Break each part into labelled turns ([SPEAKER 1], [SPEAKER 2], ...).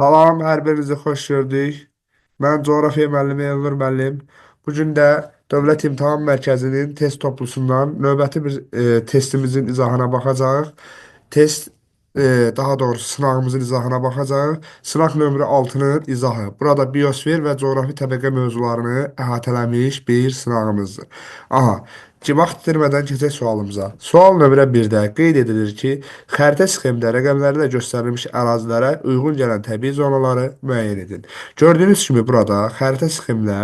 [SPEAKER 1] Salam, hər birinizi xoş gördük. Mən coğrafiya müəllimi Elnur müəllim. Bu gün də Dövlət İmtahan Mərkəzinin test toplusundan növbəti bir testimizin izahına baxacağıq. Test, daha doğrusu sınağımızın izahına baxacağıq. Sınaq nömrə 6-nın izahı. Burada biosfer və coğrafi təbəqə mövzularını əhatələmiş bir sınağımızdır. Aha, ki, vaxt itirmədən keçək sualımıza. Sual nömrə 1-də qeyd edilir ki, xəritə sxemdə rəqəmlərlə göstərilmiş ərazilərə uyğun gələn təbii zonaları müəyyən edin. Gördüyünüz kimi burada xəritə sxemlə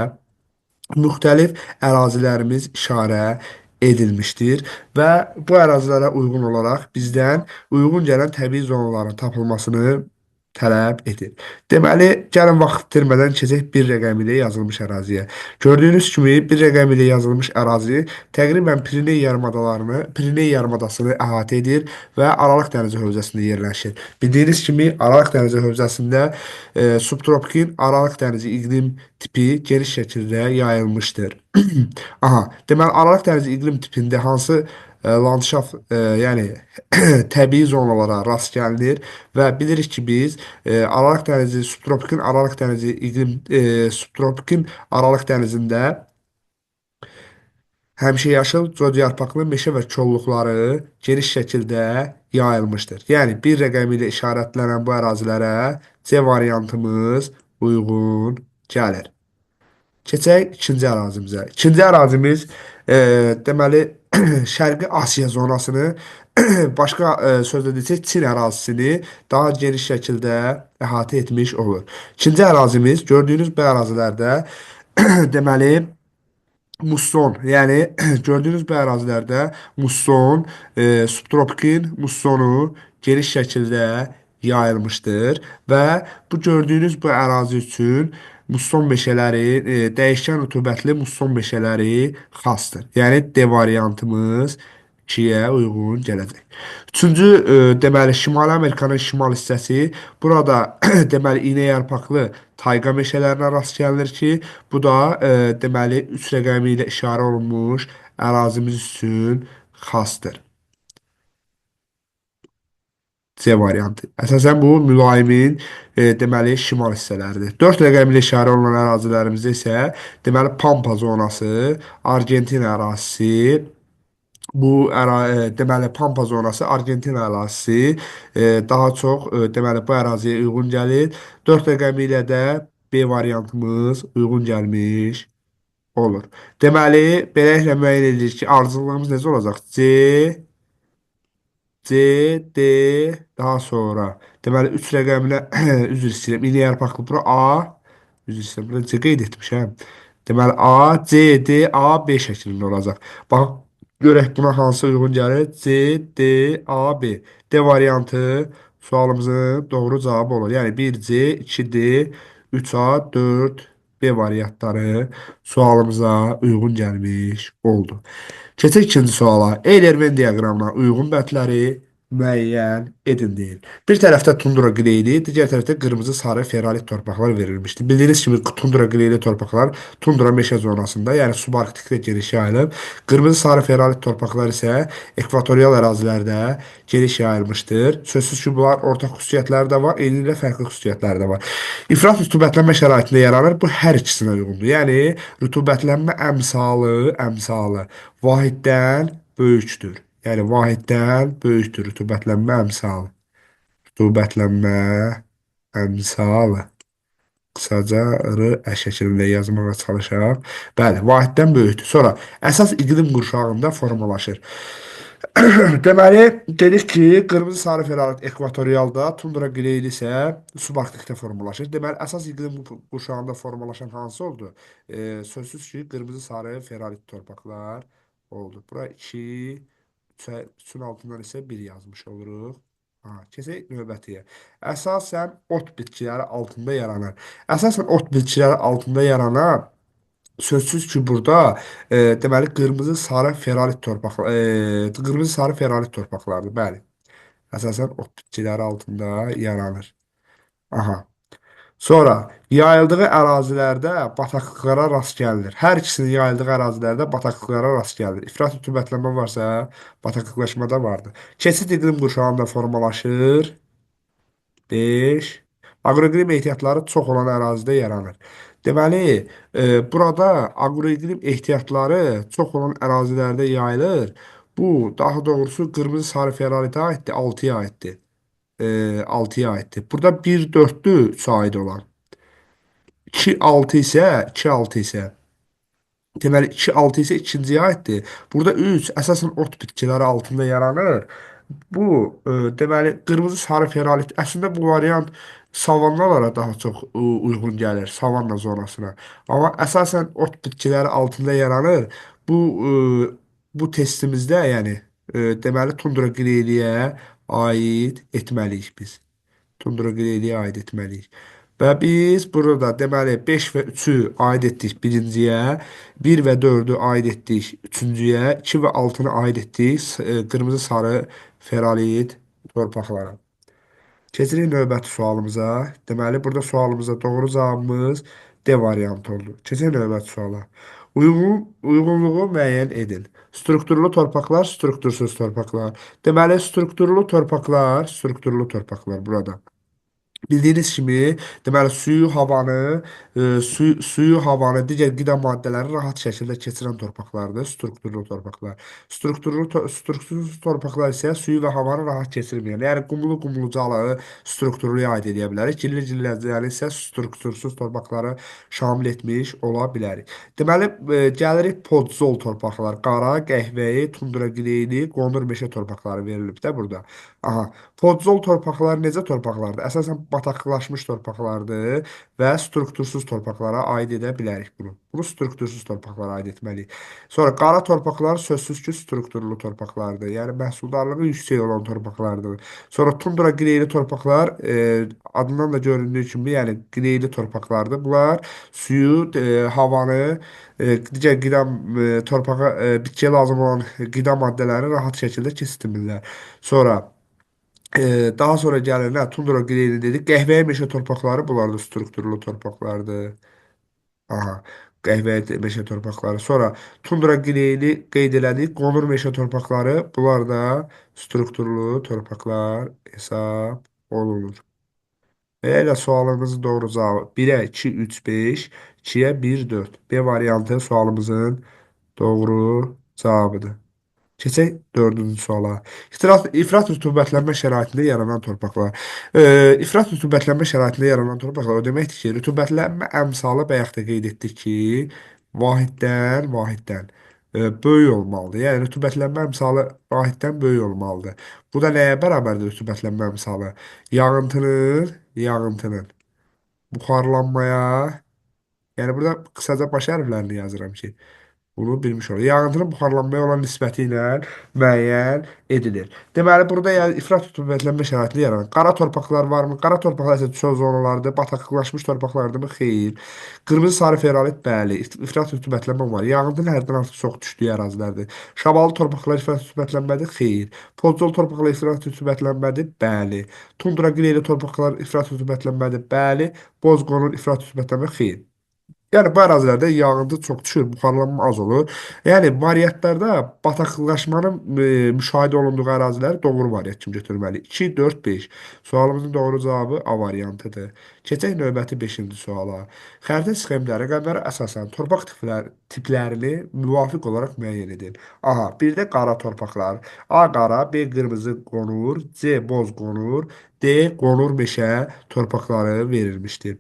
[SPEAKER 1] müxtəlif ərazilərimiz işarə edilmişdir və bu ərazilərə uyğun olaraq bizdən uyğun gələn təbii zonaların tapılmasını tələb edir. Deməli, gəlin vaxt itirmədən keçək bir rəqəm ilə yazılmış əraziyə. Gördüyünüz kimi bir rəqəm ilə yazılmış ərazi təqribən Pireney yarımadalarını, Pireney yarımadasını əhatə edir və Aralıq dənizi hövzəsində yerləşir. Bildiyiniz kimi Aralıq dənizi hövzəsində subtropikin Aralıq dənizi iqlim tipi geniş şəkildə yayılmışdır. Aha, deməli Aralıq dənizi iqlim tipində hansı landşaft, yəni təbii zonalara rast gəlinir və bilirik ki, biz Aralıq dənizi, subtropikin Aralıq dənizi iqlim subtropikin Aralıq dənizində həmişəyaşıl codyarpaqlı meşə və kolluqları geniş şəkildə yayılmışdır. Yəni bir rəqəmi ilə işarətlənən bu ərazilərə C variantımız uyğun gəlir. Keçək ikinci ərazimizə. İkinci ərazimiz deməli Şərqi Asiya zonasını başqa sözlə desək Çin ərazisini daha geniş şəkildə əhatə etmiş olur. İkinci ərazimiz gördüyünüz bu ərazilərdə deməli musson, yəni gördüyünüz bu ərazilərdə musson, subtropikin mussonu geniş şəkildə yayılmışdır və bu gördüyünüz bu ərazi üçün musson meşələri, dəyişkən rütubətli musson meşələri xasdır. Yəni D variantımız 2-yə uyğun gələcək. Üçüncü, deməli Şimali Amerikanın şimal hissəsi. Burada deməli iynə yarpaqlı tayqa meşələrinə rast gəlinir ki, bu da deməli 3 rəqəmi ilə işarə olunmuş ərazimiz üçün xasdır. C variantı. Əsasən bu mülayimin deməli şimal hissələridir. 4 rəqəmli işarə olunan ərazilərimizdə isə deməli Pampa zonası, Argentina ərazisi, bu deməli Pampa zonası, Argentina ərazisi daha çox deməli bu əraziyə uyğun gəlir. 4 rəqəmi ilə də B variantımız uyğun gəlmiş olur. Deməli, beləliklə müəyyən edirik ki, ardıcıllığımız necə olacaq? C, C, D, daha sonra. Deməli, 3 rəqəmlə üzr istəyirəm. İynə yarpaqlı bura A, üzr istəyirəm. Bura C qeyd etmişəm. Deməli, A, C, D, A, B şəklində olacaq. Bax, görək buna hansı uyğun gəlir. C, D, A, B. D variantı sualımızın doğru cavabı olur. Yəni 1C, 2D, 3A, 4, B variantları sualımıza uyğun gəlmiş oldu. Keçək ikinci suala. Euler-Venn diaqramına uyğun bəndləri müəyyən edin deyil. Bir tərəfdə tundra qileyli, digər tərəfdə qırmızı sarı feralit torpaqlar verilmişdir. Bildiyiniz kimi tundra qileyli torpaqlar tundra meşə zonasında, yəni subarktikdə geniş yayılıb. Qırmızı sarı feralit torpaqlar isə ekvatorial ərazilərdə geniş yayılmışdır. Sözsüz ki, bunlar ortaq xüsusiyyətləri də var, eynilə fərqli xüsusiyyətləri də var. İfrat rütubətlənmə şəraitində yaranır. Bu hər ikisinə uyğundur. Yəni rütubətlənmə əmsalı vahiddən böyükdür. Yəni vahiddən böyükdür rütubətlənmə əmsalı. Rütubətlənmə əmsalı. Qısaca R ə şəklində yazmağa çalışaq. Bəli, vahiddən böyükdür. Sonra əsas iqlim qurşağında formalaşır. Deməli, dedik ki, qırmızı sarı feralit ekvatorialda, tundra qileyli isə subarktikdə formalaşır. Deməli, əsas iqlim qurşağında formalaşan hansı oldu? Sözsüz ki, qırmızı sarı feralit torpaqlar oldu. Bura 2, 3-ün altından isə 1 yazmış oluruq. Ha, keçək növbətiyə. Əsasən ot bitkiləri altında yaranır. Əsasən ot bitkiləri altında yaranan sözsüz ki, burada deməli qırmızı sarı feralit torpaq qırmızı sarı feralit torpaqlardır. Bəli. Əsasən ot bitkiləri altında yaranır. Aha. Sonra yayıldığı ərazilərdə bataqlıqlara rast gəlinir. Hər ikisinin yayıldığı ərazilərdə bataqlıqlara rast gəlinir. İfrat rütubətlənmə varsa, bataqlıqlaşma da vardır. Keçid iqlim qurşağında formalaşır. 5. Aqroiqlim ehtiyatları çox olan ərazidə yaranır. Deməli, burada aqroiqlim ehtiyatları çox olan ərazilərdə yayılır. Bu, daha doğrusu qırmızı sarı feralitə aiddir, 6-ya aiddir. 6-ya aiddir. Burada 1, 4-dür 3-ə aid olan. 2, 6 isə, 2, 6 isə. Deməli, 2, 6 isə ikinciyə aiddir. Burada 3 əsasən ot bitkiləri altında yaranır. Bu, deməli, qırmızı sarı feralit. Əslində, bu variant savannalara daha çox uyğun gəlir, savanna zonasına. Amma əsasən ot bitkiləri altında yaranır. Bu, bu testimizdə, yəni, deməli, tundra qireliyə aid etməliyik biz. Tundra qireliyə aid etməliyik. Və biz burada deməli 5 və 3-ü aid etdik birinciyə, 1 və 4-ü aid etdik üçüncüyə, 2 və 6-nı aid etdik qırmızı sarı feralit torpaqlara. Keçirik növbəti sualımıza. Deməli burada sualımıza doğru cavabımız D variantı oldu. Keçirik növbəti suala. Uyğunluğu müəyyən edin. Strukturlu torpaqlar, struktursuz torpaqlar. Deməli strukturlu torpaqlar, strukturlu torpaqlar burada. Bildiyiniz kimi, deməli suyu, havanı, suyu, havanı, digər qida maddələri rahat şəkildə keçirən torpaqlardır, strukturlu torpaqlar. Struktursuz torpaqlar isə suyu və havanı rahat keçirməyən, yəni qumlu, qumlucalı strukturluya aid edə bilərik. Gilli, gilləcalı isə struktursuz torpaqları şamil etmiş ola bilərik. Deməli, gəlirik podzol torpaqlar, qara, qəhvəyi, tundra qileyli, qonur meşə torpaqları verilib də burada. Aha, podzol torpaqlar necə torpaqlardır? Əsasən bataqlaşmış torpaqlardır və struktursuz torpaqlara aid edə bilərik bunu. Bunu struktursuz torpaqlara aid etməliyik. Sonra qara torpaqlar sözsüz ki, strukturlu torpaqlardır. Yəni məhsuldarlığı yüksək olan torpaqlardır. Sonra tundra qileyli torpaqlar adından da göründüyü kimi, yəni qileyli torpaqlardır. Bunlar suyu, havanı, digər qida torpağa, bitkiyə lazım olan qida maddələrini rahat şəkildə keçirmirlər. Sonra daha sonra gəlir nə? Tundra qileyli dedik. Qəhvəyi meşə torpaqları bunlar da strukturlu torpaqlardır. Aha, qəhvəyi meşə torpaqları. Sonra tundra qileyli qeyd elədik. Qonur meşə torpaqları bunlar da strukturlu torpaqlar hesab olunur. Və elə sualımızın doğru cavabı 1-ə 2, 3, 5, 2-yə 1, 4. B variantı sualımızın doğru cavabıdır. Keçək dördüncü suala. İfrat rütubətlənmə şəraitində yaranan torpaqlar. İfrat rütubətlənmə şəraitində yaranan torpaqlar o deməkdir ki, rütubətlənmə əmsalı bayaq da qeyd etdik ki, vahiddən böyük olmalıdır. Yəni rütubətlənmə əmsalı vahiddən böyük olmalıdır. Bu da nəyə bərabərdir rütubətlənmə əmsalı? Yağıntının buxarlanmaya, yəni burada qısaca baş hərflərini yazıram ki, bunu bilmiş olur. Yağıntının buxarlanmaya olan nisbəti ilə müəyyən edilir. Deməli, burada yəni, ifrat rütubətlənmə şəraitində yaranan qara torpaqlar varmı? Qara torpaqlar isə çöl zonalarıdır. Bataqlıqlaşmış torpaqlardırmı? Xeyr. Qırmızı sarı feralit, bəli. İfrat rütubətlənmə var. Yağıntının həddən artıq çox düşdüyü ərazilərdir. Şabalı torpaqlar ifrat rütubətlənmədir? Xeyr. Podzol torpaqlar ifrat rütubətlənmədir? Bəli. Tundra qileyli torpaqlar ifrat rütubətlənmədir? Bəli. Boz qonur ifrat rütubətlənmə? Xeyr. Yəni bu ərazilərdə yağıntı çox düşür, buxarlanma az olur. Yəni variantlarda bataqlıqlaşmanın müşahidə olunduğu ərazilər doğru variant kimi götürməliyik. 2, 4, 5. Sualımızın doğru cavabı A variantıdır. Keçək növbəti 5-ci suala. Xəritə sxemdə rəqəmlərə əsasən torpaq tiplərini müvafiq olaraq müəyyən edin. Aha, bir də qara torpaqlar. A qara, B qırmızı qonur, C boz qonur, D qonur meşə torpaqları verilmişdir.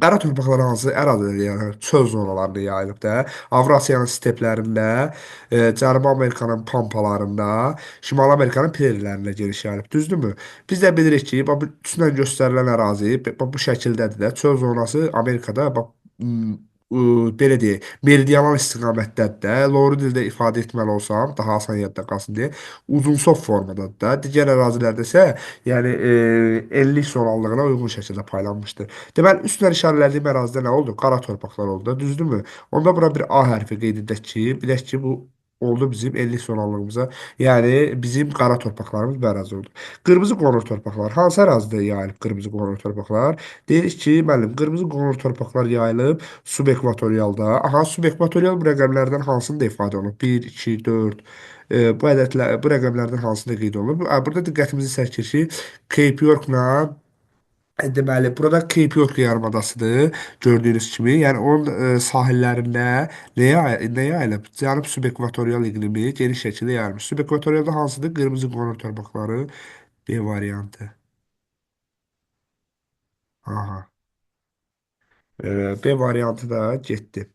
[SPEAKER 1] Qara torpaqlar hansı ərazilərdə yaranır? Çöl zonalarında yayılıb da. Avrasiyanın steplərində, Cənubi Amerikanın pampalarında, Şimali Amerikanın prerilərində geniş yayılıb. Düzdürmü? Biz də bilirik ki, bax, bu üstündən göstərilən ərazi bax, bu şəkildədir də. Çöl zonası Amerikada bax, belə deyək, meridional istiqamətdədir də. Loru dildə ifadə etməli olsam, daha asan yadda qalsın deyə, uzunsov formadadır da. Digər ərazilərdə isə, yəni enlik zonallığına uyğun şəkildə paylanmışdır. Deməli, üstdən işarələdiyim ərazidə nə oldu? Qara torpaqlar oldu da, düzdürmü? Onda bura bir A hərfi qeyd edək ki, bilək ki, bu oldu bizim enlik zonallığımıza. Yəni bizim qara torpaqlarımız bu ərazi oldu. Qırmızı qonur torpaqlar hansı ərazidə yayılıb qırmızı qonur torpaqlar? Deyirik ki, müəllim, qırmızı qonur torpaqlar yayılıb subekvatorialda. Aha, subekvatorial bu rəqəmlərdən hansında ifadə olunub? 1, 2, 4. Bu ədədlər, bu rəqəmlərdən hansında qeyd olunub? Burada diqqətimizi çəkir ki, Cape Yorkla Deməli, burada Cape York yarımadasıdır, gördüyünüz kimi. Yəni onun sahillərində nəyə yayılıb? Cənub subekvatorial iqlimi geniş şəkildə yayılmış. Subekvatorialda hansıdır? Qırmızı qonur torpaqları B variantı. Aha. B variantı da getdi.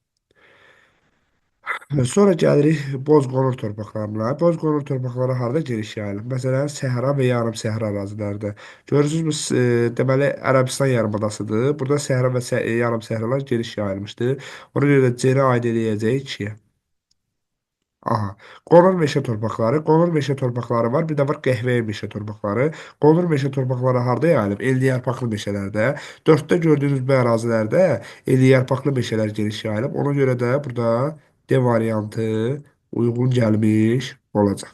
[SPEAKER 1] Sonra gəlirik boz qonur torpaqlarına. Boz qonur torpaqları harda geniş yayılıb? Məsələn, səhra və yarım səhra ərazilərdə. Görürsünüz, bu deməli Ərəbistan yarımadasıdır. Burada səhra və yarım səhralar geniş yayılmışdır. Ona görə də C-nə aid eləyəcəyik 2-yə. Aha. Qonur meşə torpaqları. Qonur meşə torpaqları var. Bir də var qəhvəyi meşə torpaqları. Qonur meşə torpaqları harda yayılıb? Elli yarpaqlı meşələrdə. 4-də gördüyünüz bu ərazilərdə elli yarpaqlı meşələr geniş yayılıb. Ona görə də burada D variantı uyğun gəlmiş olacaq.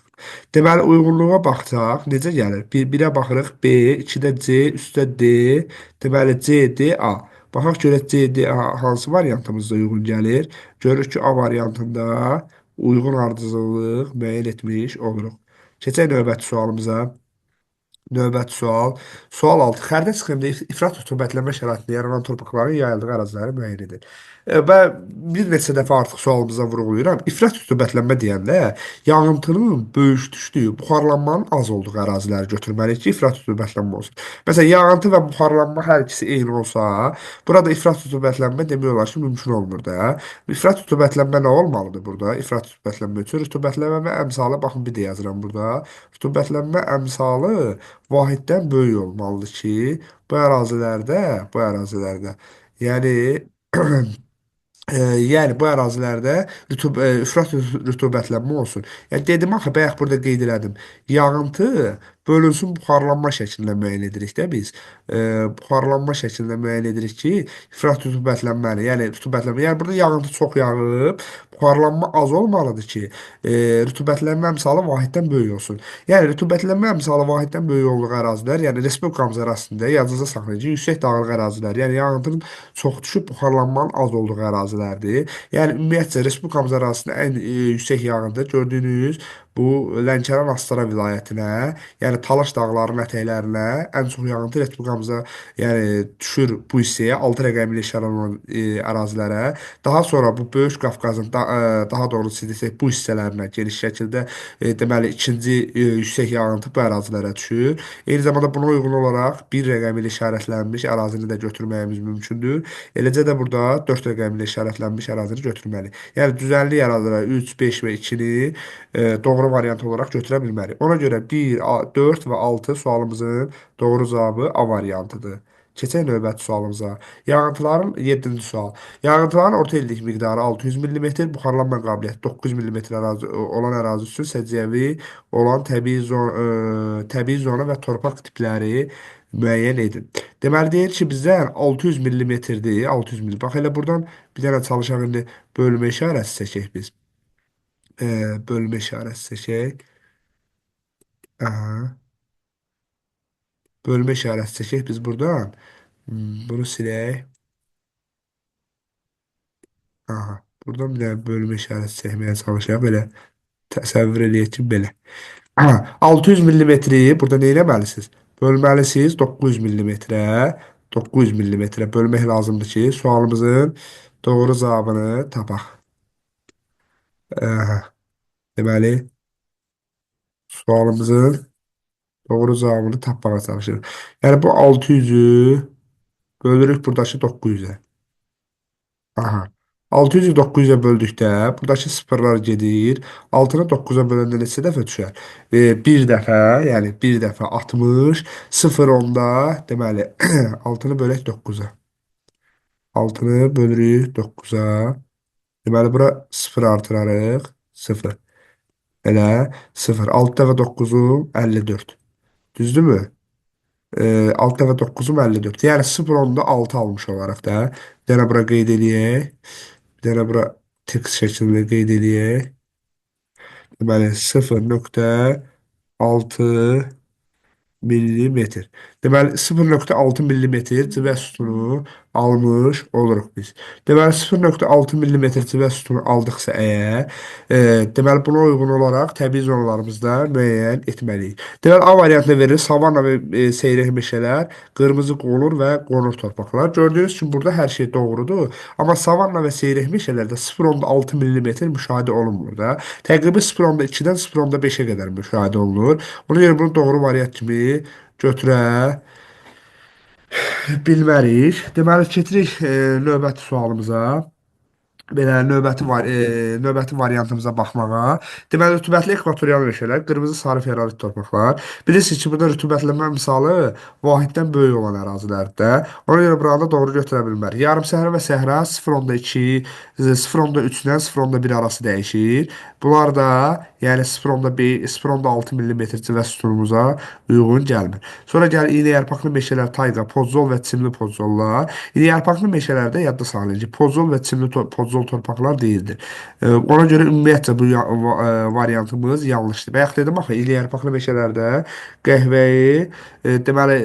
[SPEAKER 1] Deməli, uyğunluğa baxsaq, necə gəlir? 1-ə baxırıq, B, 2-də C, 3-də D, deməli, C, D, A. Baxaq görək C, D, A hansı variantımızda uyğun gəlir? Görürük ki, A variantında uyğun ardıcıllıq müəyyən etmiş oluruq. Keçək növbəti sualımıza. Növbəti sual. Sual 6. Xərdəç sxemində ifrat rütubətlənmə şəraitində yaranan torpaqların yayıldığı əraziləri müəyyən edin. Və bir neçə dəfə artıq sualımıza vurğulayıram. İfrat rütubətlənmə deyəndə yağıntının böyük düşdüyü, buxarlanmanın az olduğu əraziləri götürməliyik ki, ifrat rütubətlənmə olsun. Məsələn, yağıntı və buxarlanma hər ikisi eyni olsa, burada ifrat rütubətlənmə demək olar ki, mümkün olmur da. İfrat rütubətlənmə nə olmalıdır burada? İfrat rütubətlənmə üçün rütubətlənmə və əmsalı, baxın bir də yazıram burada. Rütubətlənmə əmsalı vahiddən böyük olmalıdır ki, bu ərazilərdə, yəni yəni bu ərazilərdə ifrat rütubətlənmə olsun. Yəni dedim axı bayaq burada qeyd elədim. Yağıntı bölünsün buxarlanma şəklində müəyyən edirik də biz. Buxarlanma şəklində müəyyən edirik ki, ifrat rütubətlənməni, yəni rütubətlənmə. Yəni burada yağıntı çox yağıb, buxarlanma az olmalıdır ki, rütubətlənmə əmsalı vahiddən böyük olsun. Yəni rütubətlənmə əmsalı vahiddən böyük olduğu ərazilər, yəni respublikamız ərazisində yadınızda saxlayın ki, yüksək dağlıq ərazilər, yəni yağıntının çox düşüb buxarlanmanın az olduğu ərazilərdir. Yəni ümumiyyətcə respublikamız ərazisində ən yüksək yağıntı gördüyünüz bu Lənkəran Astara vilayətinə, yəni Talaş dağlarının ətəklərinə ən çox yağıntı respublikamıza, yəni düşür bu hissəyə 6 rəqəmli işarə olan ərazilərə. Daha sonra bu Böyük Qafqazın daha doğrusu desək bu hissələrinə geniş şəkildə deməli ikinci yüksək yağıntı bu ərazilərə düşür. Eyni zamanda buna uyğun olaraq bir rəqəmli işarətlənmiş ərazini də götürməyimiz mümkündür. Eləcə də burada 4 rəqəmli işarətlənmiş ərazini götürməliyik. Yəni düzənlik ərazilərə 3, 5 və 2-ni doğru variant olaraq götürə bilmərik. Ona görə 1, 4 və 6 sualımızın doğru cavabı A variantıdır. Keçək növbəti sualımıza. Yağıntıların 7-ci sual. Yağıntıların orta illik miqdarı 600 mm, buxarlanma qabiliyyəti 900 mm ərazi, olan ərazi üçün səciyyəvi olan təbii zona və torpaq tipləri müəyyən edin. Deməli deyir ki, bizdən 600 millimetrdir, 600 mm. Bax elə buradan bir dənə çalışaq indi bölmə işarəsi çəkək biz. Bölmə işarəsi çəkək. Aha. Bölmə işarəsi çəkək biz buradan. Bunu silək. Aha. Buradan bir dənə bölmə işarəsi çəkməyə çalışaq. Belə təsəvvür eləyək ki, belə. Aha, 600 millimetri burada nə eləməlisiniz? Bölməlisiniz 900 millimetrə. 900 millimetrə bölmək lazımdır ki, sualımızın doğru cavabını tapaq. Aha. Deməli, sualımızın doğru cavabını tapmağa çalışırıq. Yəni bu 600-ü bölürük buradakı 900-ə. Aha. 600-ü 900-ə böldükdə buradakı sıfırlar gedir. 6-nı 9-a böləndə neçə dəfə düşər? Bir dəfə, yəni bir dəfə 60, 0 onda, deməli 6-nı bölək 9-a. 6-nı bölürük 9-a. Deməli bura 0 artırarıq. 0. Elə 0. 6 dəfə 9-um 54. Düzdürmü? 6 dəfə 9-um 54. Yəni 0.6 almış olaraq da. Bir dənə bura qeyd eləyək. Bir dənə bura tekst şəklində qeyd eləyək. Deməli 0.6 millimetr. Deməli 0,6 millimetr civə sütunu almış oluruq biz. Deməli 0,6 millimetr civə sütunu aldıqsa əgər, deməli buna uyğun olaraq təbii zonalarımızda müəyyən etməliyik. Deməli A variantına verilir savanna və seyrək meşələr, qırmızı qonur və qonur torpaqlar. Gördüyünüz kimi burada hər şey doğrudur. Amma savanna və seyrək meşələrdə 0,6 millimetr müşahidə olunmur da. Təqribi 0,2-dən 0,5-ə qədər müşahidə olunur. Ona görə bunu doğru variant kimi götürə bilmərik. Deməli, keçirik növbəti sualımıza. Belə növbəti variantımıza baxmağa. Deməli, rütubətli ekvatorial meşələr, qırmızı sarı ferralit torpaqlar. Bilirsiniz ki, burada rütubətlənmə misalı vahiddən böyük olan ərazilərdə. Ona görə buranı da doğru götürə bilmərik. Yarım səhra və səhra 0,2, 0,3-dən 0,1 arası dəyişir. Bunlar da yəni 0,1, 0,6 millimetr civə sütunumuza uyğun gəlmir. Sonra gəlir iynəyarpaqlı meşələr, tayqa, podzol və çimli podzollar. İynəyarpaqlı meşələrdə yadda saxlayın ki, podzol və çimli podzol torpaqlar deyildir. Ona görə ümumiyyətcə bu variantımız yanlışdır. Bayaq dedim axı, iynəyarpaqlı meşələrdə qəhvəyi, deməli,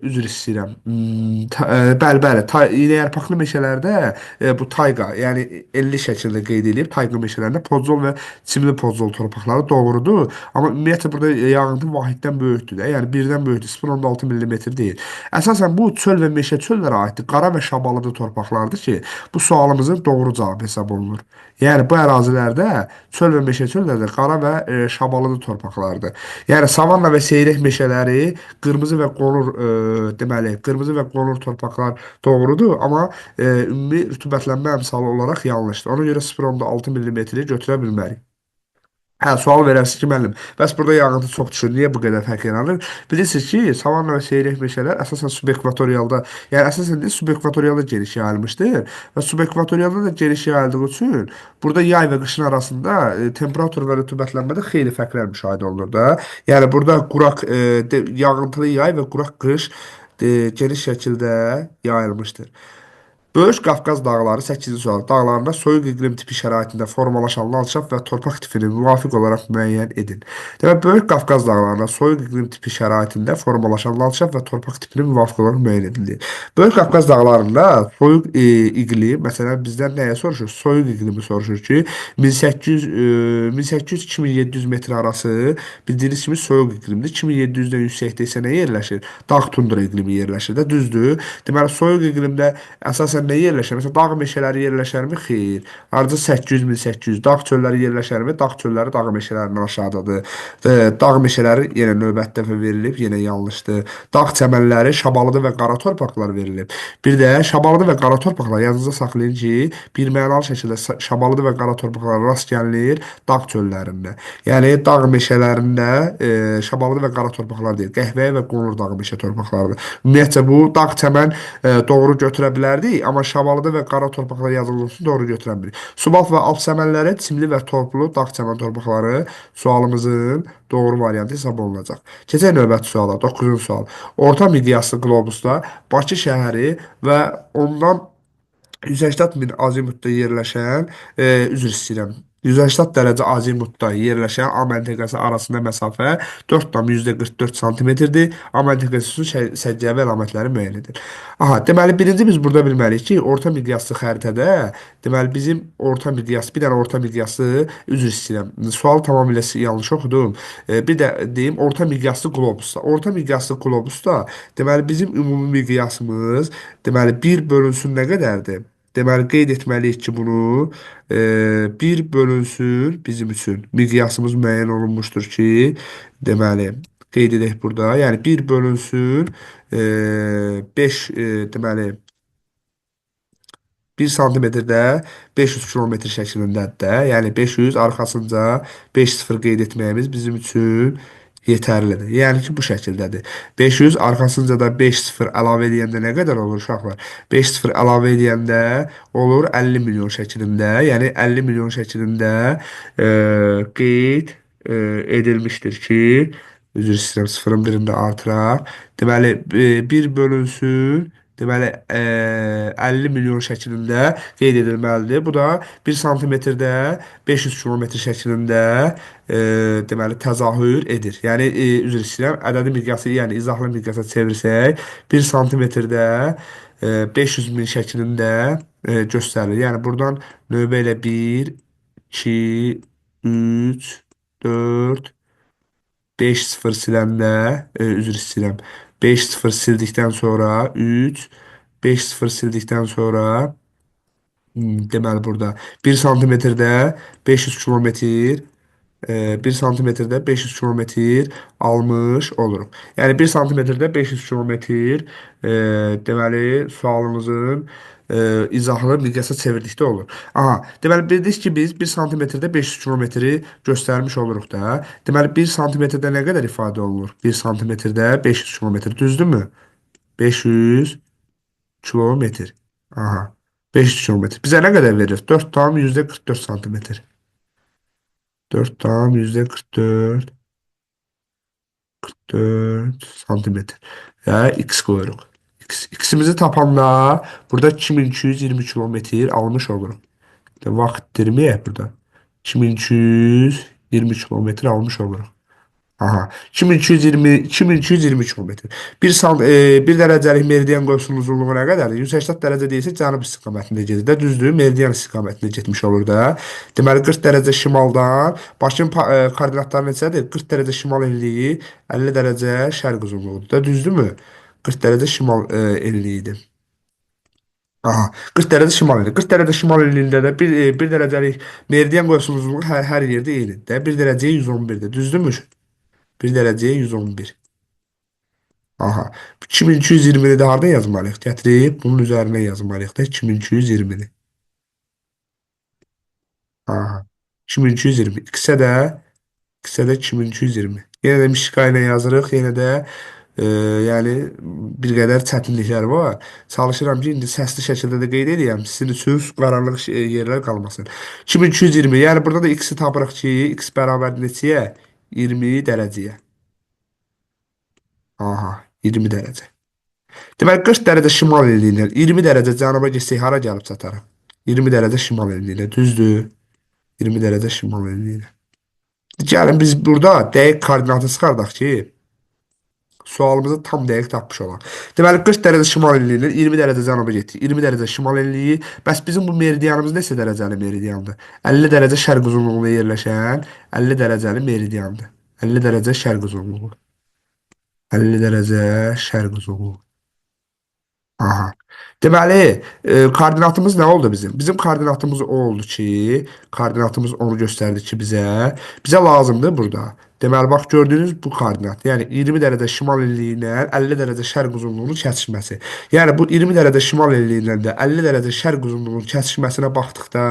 [SPEAKER 1] üzr istəyirəm. Bəli, bəli, iynəyarpaqlı meşələrdə bu tayqa, yəni elli şəkildə qeyd edilib, tayqa meşələrində podzol və çimli podzol torpaqları doğrudur. Amma ümumiyyətcə burada yağıntı vahiddən böyükdür də, yəni birdən böyükdür, 0,6 millimetr deyil. Əsasən bu çöl və meşə çöllərə aiddir. Qara və şabalıdı torpaqlardır ki, bu sualımızın doğru cavabı hesab olunur. Yəni bu ərazilərdə çöl və meşə çöllərdə qara və şabalıdı torpaqlardır. Yəni savanna və seyrək meşələri qırmızı və qonur deməli, qırmızı və qonur torpaqlar doğrudur, amma ümumi rütubətlənmə əmsalı olaraq yanlışdır. Ona görə 0,6 millimetri götürə bilmərik. Hə, sual verərsiniz ki, müəllim, bəs burada yağıntı çox düşür, niyə bu qədər fərq yaranır? Bilirsiniz ki, savanna və seyrək meşələr əsasən subekvatorialda, yəni əsasən deyil, subekvatorialda geniş yayılmışdır və subekvatorialda da geniş yayıldığı üçün burada yay və qışın arasında temperatur və rütubətlənmədə xeyli fərqlər müşahidə olunur da. Yəni burada quraq, yağıntılı yay və quraq qış geniş şəkildə yayılmışdır. Böyük Qafqaz dağları 8-ci sual. Dağlarında soyuq iqlim tipi şəraitində formalaşan landşaft və torpaq tipini müvafiq olaraq müəyyən edin. Deməli, Böyük Qafqaz dağlarında soyuq iqlim tipi şəraitində formalaşan landşaft və torpaq tipini müvafiq olaraq müəyyən edilir. Böyük Qafqaz dağlarında soyuq iqlim, məsələn, bizdən nəyə soruşur? Soyuq iqlimi soruşur ki, 1800 1800-2700 metr arası bildiyiniz kimi soyuq iqlimdir. 2700-dən yüksəkdə isə nə yerləşir? Dağ tundra iqlimi yerləşir də, düzdür? Deməli, soyuq iqlimdə əsasən nə yerləşər? Məsələn, dağ meşələri yerləşərmi? Xeyr. Harca 800-1800 dağ çölləri yerləşərmi? Dağ çölləri dağ meşələrindən aşağıdadır. Dağ meşələri yenə növbəti dəfə verilib, yenə yanlışdır. Dağ çəmənləri, şabalıdı və qara torpaqlar verilib. Bir də şabalıdı və qara torpaqlar yadınızda saxlayın ki, bir mənalı şəkildə şabalıdı və qara torpaqlar rast gəlinir dağ çöllərində. Yəni dağ meşələrində şabalıdı və qara torpaqlar deyil, qəhvəyi və qonur dağ meşə torpaqlarıdır. Ümumiyyətcə bu dağ çəmən doğru götürə bilərdik, amma şabalıdı və qara torpaqlar yazıldığı üçün doğru götürə bilmirik. Subalp və alp çəmənləri, çimli və torplu dağ çəmən torpaqları sualımızın doğru variantı hesab olunacaq. Keçək növbəti suala, 9-cu sual. Orta miqyaslı qlobusda Bakı şəhəri və ondan 180 min azimutda yerləşən, üzr istəyirəm, 180 dərəcə azimutda yerləşən A məntəqəsi arasında məsafə 4,44 santimetrdir. A məntəqəsi üçün səciyyəvi əlamətləri müəyyən edir. Aha, deməli birinci biz burada bilməliyik ki, orta miqyaslı xəritədə, deməli bizim orta miqyas, bir dənə orta miqyaslı, üzr istəyirəm, sualı tamamilə yanlış oxudum. Bir də deyim, orta miqyaslı qlobusda. Orta miqyaslı qlobusda, deməli bizim ümumi miqyasımız, deməli 1 bölünsün nə qədərdir? Deməli qeyd etməliyik ki, bunu 1 bölünsün bizim üçün miqyasımız müəyyən olunmuşdur ki, deməli qeyd edək burada. Yəni 1 bölünsün 5 deməli 1 santimetrdə 500 kilometr şəklindədir də. Yəni 500 arxasınca 5 sıfır qeyd etməyimiz bizim üçün yetərlidir. Yəni ki, bu şəkildədir. 500 arxasınca da 5 sıfır əlavə edəndə nə qədər olur uşaqlar? 5 sıfır əlavə edəndə olur 50 milyon şəklində. Yəni 50 milyon şəklində qeyd edilmişdir ki, üzr istəyirəm, sıfırın birində artıraq. Deməli, 1 bölünsün Deməli, 50 milyon şəklində qeyd edilməlidir. Bu da 1 santimetrdə 500 kilometr şəklində deməli, təzahür edir. Yəni, üzr istəyirəm, ədədi miqyası, yəni izahlı miqyasa çevirsək, 1 santimetrdə 500 min şəklində göstərilir. Yəni, buradan növbə ilə 1, 2, 3, 4, 5 0 siləndə, üzr istəyirəm, 5 0 sildikdən sonra 3, 5 0 sildikdən sonra deməli burada 1 santimetrdə 500 kilometr, 1 santimetrdə 500 kilometr almış oluruq. Yəni 1 santimetrdə 500 kilometr, deməli sualımızın izahlı miqyasa çevirdikdə olur. Aha, deməli bildik ki biz 1 santimetrdə 500 kilometri göstərmiş oluruq da. Deməli 1 santimetrdə nə qədər ifadə olunur? 1 santimetrdə 500 kilometr, düzdürmü? 500 kilometr. Aha, 500 kilometr. Bizə nə qədər verir? 4,44 santimetr. 4,44 44 santimetr. Və x qoyuruq. X-imizi tapanda burada 2220 kilometr almış oluruq. Vaxt itirməyək burada. 2220 kilometr almış oluruq. Aha, 2220 kilometr. Bir dərəcəlik meridian qövsünün uzunluğu nə qədərdir? 180 dərəcə deyilsə cənub istiqamətində gedir də, düzdür? Meridian istiqamətində getmiş olur da. Deməli 40 dərəcə şimaldan Bakının koordinatları neçədir? 40 dərəcə şimal enliyi, 50 dərəcə şərq uzunluğudur da, düzdürmü? 40 dərəcə şimal enliyidir. Aha, 40 dərəcə şimal enliyi. 40 dərəcə şimal enliyində də bir dərəcəlik meridian qövsünün uzunluğu hər yerdə eynidir də. 1 dərəcəyə 111-dir. Düzdürmü? 1 dərəcəyə 111. Aha. 2220-ni də hardan yazmalıyıq? Gətirib bunun üzərinə yazmalıyıq da 2220-ni. Aha. 2220. X-ə də 2220. Yenə də mişqa ilə yazırıq. Yenə də yəni bir qədər çətinliklər var. Çalışıram ki, indi səsli şəkildə də qeyd edəyəm. Sizin üçün qaranlıq yerlər qalmasın. 2220. Yəni burada da x-i tapırıq ki, x bərabər neçəyə? 20 dərəcəyə. Aha, 20 dərəcə. Deməli 40 dərəcə şimal enliyi ilə 20 dərəcə cənuba getsək hara gəlib çatarıq? 20 dərəcə şimal enliyi ilə, düzdür? 20 dərəcə şimal enliyi ilə. Gəlin biz burada dəqiq koordinatı çıxardaq ki, sualımızı tam dəqiq tapmış olaq. Deməli 40 dərəcə şimal enliyi ilə 20 dərəcə cənuba getdik. 20 dərəcə şimal enliyi. Bəs bizim bu meridianımız neçə dərəcəli meridiandır? 50 dərəcə şərq uzunluğunda yerləşən 50 dərəcəli meridiandır. 50 dərəcə şərq uzunluğu. 50 dərəcə şərq uzunluğu. Aha. Deməli, koordinatımız nə oldu bizim? Bizim koordinatımız o oldu ki, koordinatımız onu göstərdi ki bizə. Bizə lazımdır burada. Deməli, bax gördüyünüz bu koordinat. Yəni 20 dərəcə şimal enliyi ilə 50 dərəcə şərq uzunluğunun kəsişməsi. Yəni bu 20 dərəcə şimal enliyi ilə də 50 dərəcə şərq uzunluğunun kəsişməsinə baxdıqda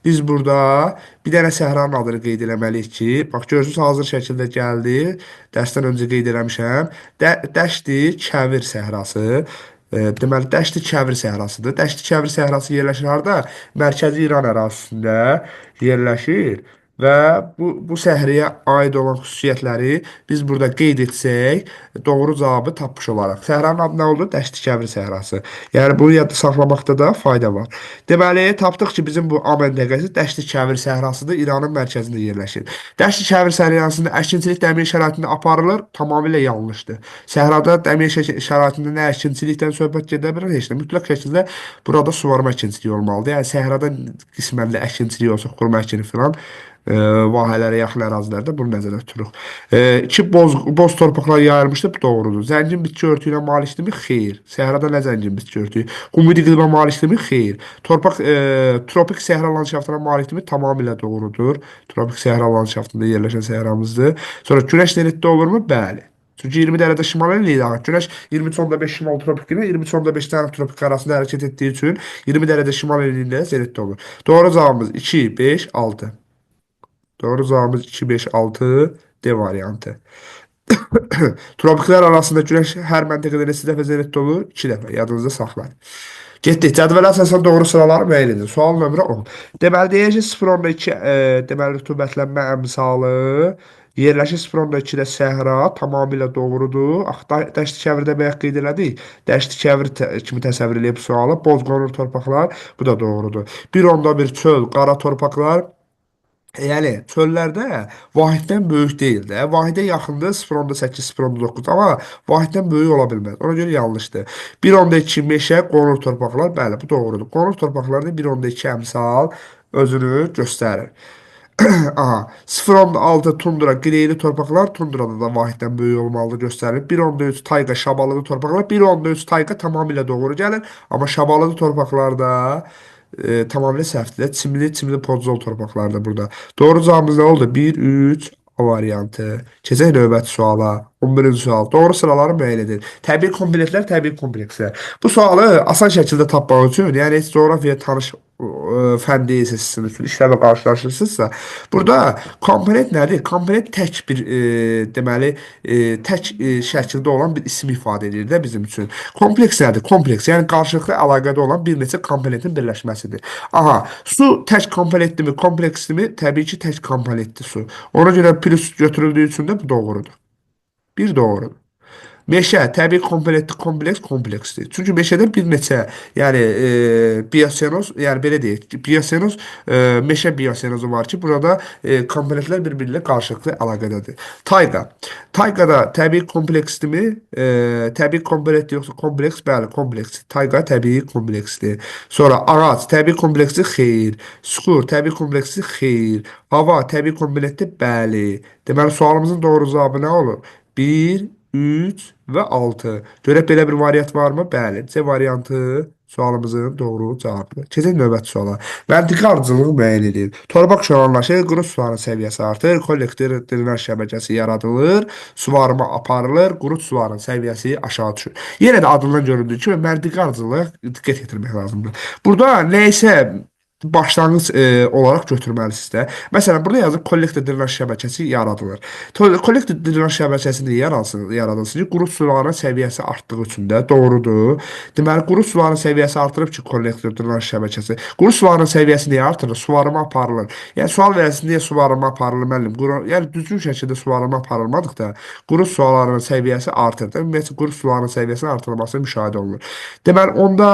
[SPEAKER 1] biz burada bir dənə səhranın adını qeyd eləməliyik ki, bax görürsünüz hazır şəkildə gəldi. Dərsdən öncə qeyd eləmişəm. Dəşti Kəvir səhrası. Deməli, Dəşti Kəvir səhrasıdır. Dəşti Kəvir səhrası yerləşir harda? Mərkəzi İran ərazisində yerləşir və bu səhraya aid olan xüsusiyyətləri biz burada qeyd etsək, doğru cavabı tapmış olarıq. Səhranın adı nə oldu? Dəşti Kəvir səhrası. Yəni bunu yadda saxlamaqda da fayda var. Deməli, tapdıq ki, bizim bu A məntəqəsi Dəşti Kəvir səhrasıdır, İranın mərkəzində yerləşir. Dəşti Kəvir səhrasında əkinçilik dəmir şəraitində aparılır, tamamilə yanlışdır. Səhrada dəmir şəraitində nə əkinçilikdən söhbət gedə bilər, heç nə. Mütləq şəkildə burada suvarma əkinçiliyi olmalıdır. Yəni səhrada qismən də əkinçilik olsa, xurma əkini filan, vahələrə yaxın ərazilərdə bunu nəzərdə tuturuq. İki boz torpaqlar yayılmışdır, bu doğrudur. Zəngin bitki örtüyünə malikdirmi? Xeyr. Səhrada nə zəngin bitki örtüyü? Humid iqlimə malikdirmi? Xeyr. Torpaq tropik səhra landşaftına malikdirmi? Tamamilə doğrudur. Tropik səhra landşaftında yerləşən səhramızdır. Sonra günəş zenitdə olurmu? Bəli. Çünki 20 dərəcə şimal enliyi Günəş 23,5 şimal tropik ilə 23,5 cənub tropik arasında hərəkət etdiyi üçün 20 dərəcə şimal enliyində zenitdə olur. Doğru cavabımız 2, 5, 6. Doğru cavabımız 2, 5, 6 D variantı. Tropiklər arasında günəş hər məntəqədə neçə dəfə zenitdə olur? 2 dəfə. Yadınızda saxlayın. Getdik. Cədvələ əsasən doğru sıraları müəyyən edin. Sual nömrə 10. Deməli, deyək ki, 0,2 deməli, rütubətlənmə əmsalı Yerləşir 0,2-də səhra, tamamilə doğrudur. Axı, Dəşti Kəvirdə bayaq qeyd elədik. Dəşti Kəvir kimi təsəvvür eləyib sualı. Boz qonur torpaqlar, bu da doğrudur. 1,1 çöl, qara torpaqlar. Yəni çöllərdə vahiddən böyük deyil də. Vahidə yaxındır 0,8, 0,9, amma vahiddən böyük ola bilməz. Ona görə yanlışdır. 1,2 meşə, qonur torpaqlar, bəli, bu doğrudur. Qonur torpaqlarda 1,2 əmsal özünü göstərir. Aha, 0,6 tundra, qileyli torpaqlar, tundrada da vahiddən böyük olmalıdır göstərilir. 1,3 tayqa, şabalıdı torpaqlar, 1,3 tayqa tamamilə doğru gəlir. Amma şabalıdı torpaqlarda tamamilə səhvdir. Çimli, çimli podzol torpaqlarda burada. Doğru cavabımız nə oldu? 1, 3 A variantı. Keçək növbəti suala. 11-ci sual. Doğru sıraları müəyyən edin. Təbii komponentlər, təbii komplekslər. Bu sualı asan şəkildə tapmaq üçün, yəni heç coğrafiya tanış fən deyilsə sizin üçün, işlərlə qarşılaşırsınızsa, burada komponent nədir? Komponent tək bir deməli tək şəkildə olan bir isim ifadə edir də bizim üçün. Kompleks nədir? Kompleks, yəni qarşılıqlı əlaqədə olan bir neçə komponentin birləşməsidir. Aha, su tək komponentdirmi, kompleksdirmi? Təbii ki, tək komponentdir su. Ona görə plus götürüldüyü üçün də bu doğrudur. Bir doğrudur. Meşə təbii komponentli kompleks kompleksdir. Çünki meşədə bir neçə, yəni biosenoz, yəni belə deyək, biosenoz, meşə biosenozu var ki, burada komponentlər bir-biri ilə qarşılıqlı əlaqədədir. Tayqa. Tayqada təbii kompleksdirmi? Təbii komponent yoxsa kompleks? Bəli, kompleks. Tayqa təbii kompleksdir. Sonra ağac təbii kompleksdir? Xeyr. Süxur təbii kompleksdir? Xeyr. Hava təbii komponentdir? Bəli. Deməli sualımızın doğru cavabı nə olur? 1, 3 və 6. Görək belə bir variant varmı? Bəli. C variantı sualımızın doğru cavabıdır. Keçək növbəti suala. Məntiqi ardıcıllığı müəyyən edir. Torpaq şoranlaşır, quru suların səviyyəsi artır, kollektor drenaj şəbəkəsi yaradılır, suvarma aparılır, quru suların səviyyəsi aşağı düşür. Yenə də adından göründüyü kimi məntiqi ardıcıllığa diqqət yetirmək lazımdır. Burada nəyisə başlanğıc olaraq götürməlisiniz də. Məsələn, burada yazıb kollektor drenaj şəbəkəsi yaradılır. Kollektor drenaj şəbəkəsi niyə yaransın, yaradılsın ki, quru suların səviyyəsi artdığı üçün də doğrudur. Deməli, quru suların səviyyəsi artırıb ki, kollektor drenaj şəbəkəsi. Quru suların səviyyəsi niyə artırır? Suvarma aparılır. Yəni sual verəsiniz, niyə suvarma aparılır müəllim? Quru, yəni düzgün şəkildə suvarma aparılmadıqda quru suların səviyyəsi artır. Ümumiyyətlə quru suların səviyyəsinin artırılması müşahidə olunur. Deməli, onda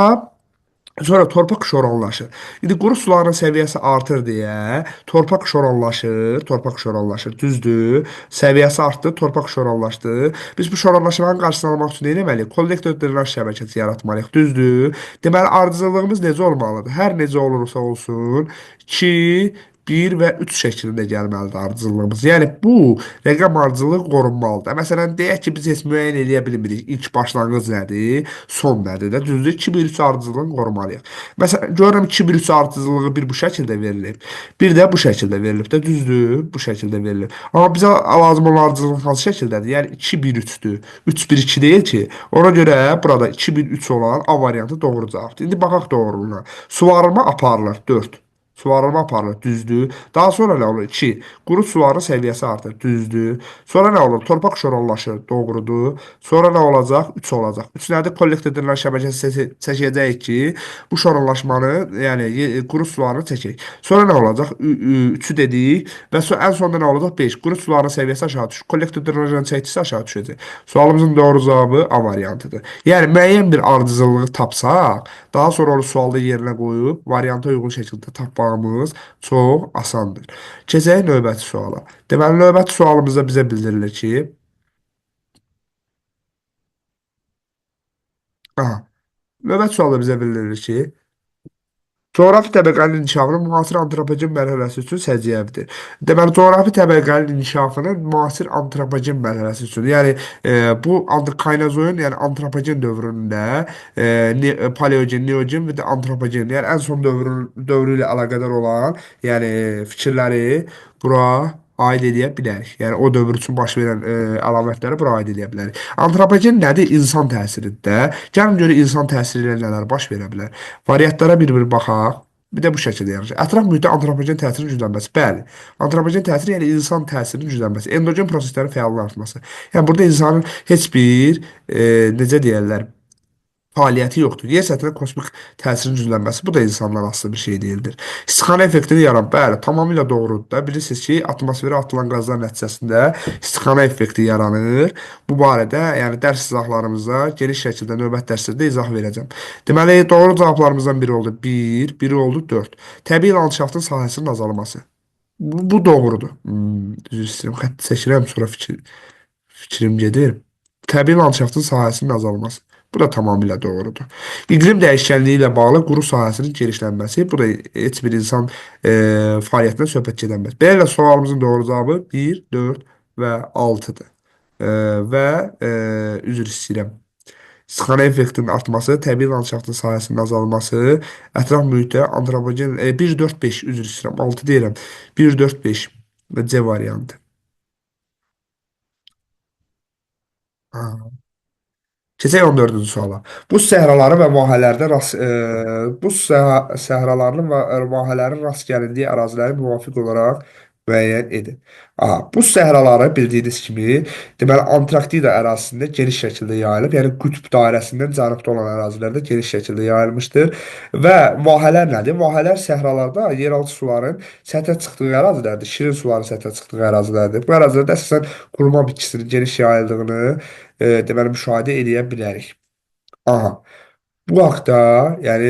[SPEAKER 1] sonra torpaq şoranlaşır. İndi quru suların səviyyəsi artır deyə torpaq şoranlaşır, torpaq şoranlaşır. Düzdür? Səviyyəsi artdı, torpaq şoranlaşdı. Biz bu şoranlaşmanın qarşısını almaq üçün nə etməliyik? Kollektor drenaj şəbəkəsi yaratmalıyıq. Düzdür? Deməli, ardıcıllığımız necə olmalıdır? Hər necə olursa olsun, 2, 1 və 3 şəklində gəlməlidir ardıcıllığımız. Yəni bu rəqəm ardıcıllığı qorunmalıdır. Məsələn, deyək ki, biz heç müəyyən eləyə bilmirik. İlk başlanğıc nədir, son nədir də. Düzdür? 2, 1, 3 ardıcıllığını qorumalıyıq. Məsələn, görürəm 2, 1, 3 ardıcıllığı bir bu şəkildə verilib. Bir də bu şəkildə verilib də. Düzdür? Bu şəkildə verilib. Amma bizə lazım olan ardıcıllıq hansı şəkildədir? Yəni 2, 1, 3-dür. 3, 1, 2 deyil ki. Ona görə burada 2, 1, 3 olan A variantı doğru cavabdır. İndi baxaq doğruluğuna. Suvarılma aparılır. 4. Suvarılma aparılır, düzdür. Daha sonra nə olur? 2. Quru suların səviyyəsi artır, düzdür. Sonra nə olur? Torpaq şoranlaşır, doğrudur. Sonra nə olacaq? 3 olacaq. 3 nədir? Kollektor drenaj şəbəkəsi çəkəcəyik ki, bu şoranlaşmanı, yəni quru sularını çəkək. Sonra nə olacaq? 3-ü dedik və ən sonda nə olacaq? 5. Quru suların səviyyəsi aşağı düşür. Kollektor drenajını çəkdiksə aşağı düşəcək. Sualımızın doğru cavabı A variantıdır. Yəni müəyyən bir ardıcıllığı tapsaq, daha sonra onu sualda yerinə qoyub varianta uyğun şəkildə tapmağımız çox asandır. Keçək növbəti suala. Deməli, növbəti sualımızda bizə bildirilir ki, aha, növbəti sualda bizə bildirilir ki, coğrafi təbəqənin inkişafının müasir antropogen mərhələsi üçün səciyyəvidir. Deməli, coğrafi təbəqənin inkişafının müasir antropogen mərhələsi üçün, yəni bu kaynozoyun, yəni antropogen dövründə paleogen, neogen və də antropogen, yəni ən son dövrü ilə əlaqədar olan, yəni fikirləri bura aid eləyə bilərik. Yəni o dövr üçün baş verən əlamətləri bura aid eləyə bilərik. Antropogen nədir? İnsan təsiridir də. Gəlin görək insan təsiri ilə nələr baş verə bilər. Variantlara bir-bir baxaq. Bir də bu şəkildə yanaşaq. Ətraf mühitdə antropogen təsirin güclənməsi. Bəli. Antropogen təsiri, yəni insan təsirinin güclənməsi. Endogen proseslərin fəallığının artması. Yəni burada insanın heç bir necə deyərlər, fəaliyyəti yoxdur. Yer səthinə kosmik təsirin güclənməsi, bu da insandan asılı bir şey deyildir. İstixana effektini yaran, bəli, tamamilə doğrudur da. Bilirsiniz ki, atmosferə atılan qazlar nəticəsində istixana effekti yaranır. Bu barədə, yəni dərs izahlarımızda geniş şəkildə növbət dərslərdə izah verəcəm. Deməli, doğru cavablarımızdan biri oldu 1, biri oldu 4. Təbii landşaftın sahəsinin azalması. Bu doğrudur. Üzr istəyirəm, xətt çəkirəm, sonra fikrim gedir. Təbii landşaftın sahəsinin azalması. Bu da tamamilə doğrudur. İqlim dəyişkənliyi ilə bağlı quru sahəsinin genişlənməsi, bu da heç bir insan fəaliyyətindən söhbət gedə bilməz. Beləliklə sualımızın doğru cavabı 1, 4 və 6-dır. Və üzr istəyirəm. İstixana effektinin artması, təbii landşaftın sahəsinin azalması, ətraf mühitdə antropogen 1, 4, 5 üzr istəyirəm, 6 deyirəm. 1, 4, 5 və C variantı. Ha. Keçək 14-cü suala. Buz səhraları və vahələrdə buz səhralarının və vahələrin rast gəlindiyi əraziləri müvafiq olaraq müəyyən edin. Aha, buz səhraları bildiyiniz kimi, deməli Antarktida ərazisində geniş şəkildə yayılıb, yəni qütb dairəsindən cənubda olan ərazilərdə geniş şəkildə yayılmışdır. Və vahələr nədir? Vahələr səhralarda yeraltı suların səthə çıxdığı ərazilərdir, şirin suların səthə çıxdığı ərazilərdir. Bu ərazilərdə əsasən xurma bitkisinin geniş yayıldığını deməli müşahidə eləyə bilərik. Aha. Bu haqda, yəni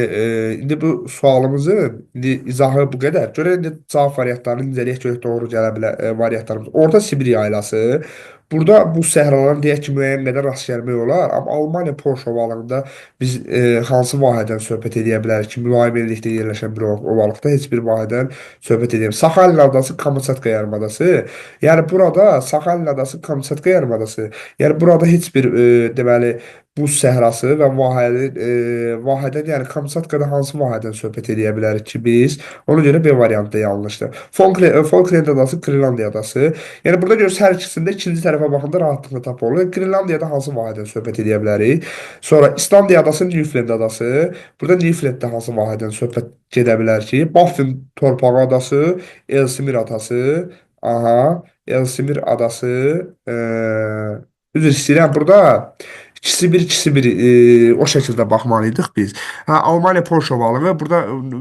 [SPEAKER 1] indi bu sualımızın indi izahı bu qədər. Görək indi cavab variantlarını incələyək, görək doğru gələ bilər variantlarımız. Orta Sibir yaylası. Burada bu səhraların deyək ki, müəyyən qədər rast gəlmək olar. Amma Almaniya Polşa ovalığında biz hansı vahədən söhbət eləyə bilərik ki, mülayim enlikdə yerləşən bir ovalıqda heç bir vahədən söhbət eləyə bilmərik. Saxalin adası, Kamçatka yarımadası. Yəni burada Saxalin adası, Kamçatka yarımadası. Yəni burada heç bir deməli buz səhrası və vahədən, yəni Kamçatkada hansı vahədən söhbət eləyə bilərik ki biz? Ona görə B variantı da yanlışdır. Falkland adası, Qrenlandiya adası. Yəni burada görürsünüz hər ikisində ikinci tərəfə baxanda rahatlıqla tapı olur. Qrenlandiyada hansı vahədən söhbət eləyə bilərik? Sonra İslandiya adası, Newfoundland adası. Burada Newfoundlanddə hansı vahədən söhbət gedə bilər ki? Baffin torpağı adası, Ellesmere adası. Aha, Ellesmere adası. Üzr istəyirəm burada. İkisi bir, ikisi bir o şəkildə baxmalıydıq biz. Hə, Almaniya Polşa ovalığı burada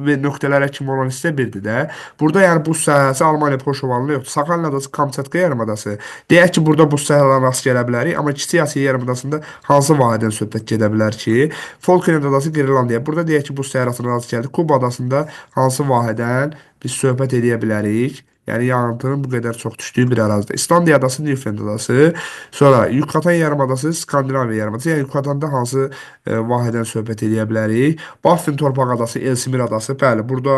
[SPEAKER 1] və nöqtələrə kimi olan hissə birdir də. Burada yəni buz sahəsi Almaniya Polşa ovalığında yoxdur. Saxalin adası, Kamçatka yarımadası. Deyək ki, burada buz sahələrine rast gələ bilərik, amma Kiçik Asiya yarımadasında hansı vahədən söhbət gedə bilər ki? Falkland adası, Qrenlandiya. Burada deyək ki, buz səhrasına rast gəldik. Kuba adasında hansı vahədən biz söhbət eləyə bilərik? Yəni yağıntının bu qədər çox düşdüyü bir ərazidə. İslandiya adası, Newfoundland adası. Sonra Yucatan yarımadası, Skandinaviya yarımadası. Yəni Yucatanda hansı vahədən söhbət eləyə bilərik? Baffin torpaq adası, Ellesmere adası. Bəli, burada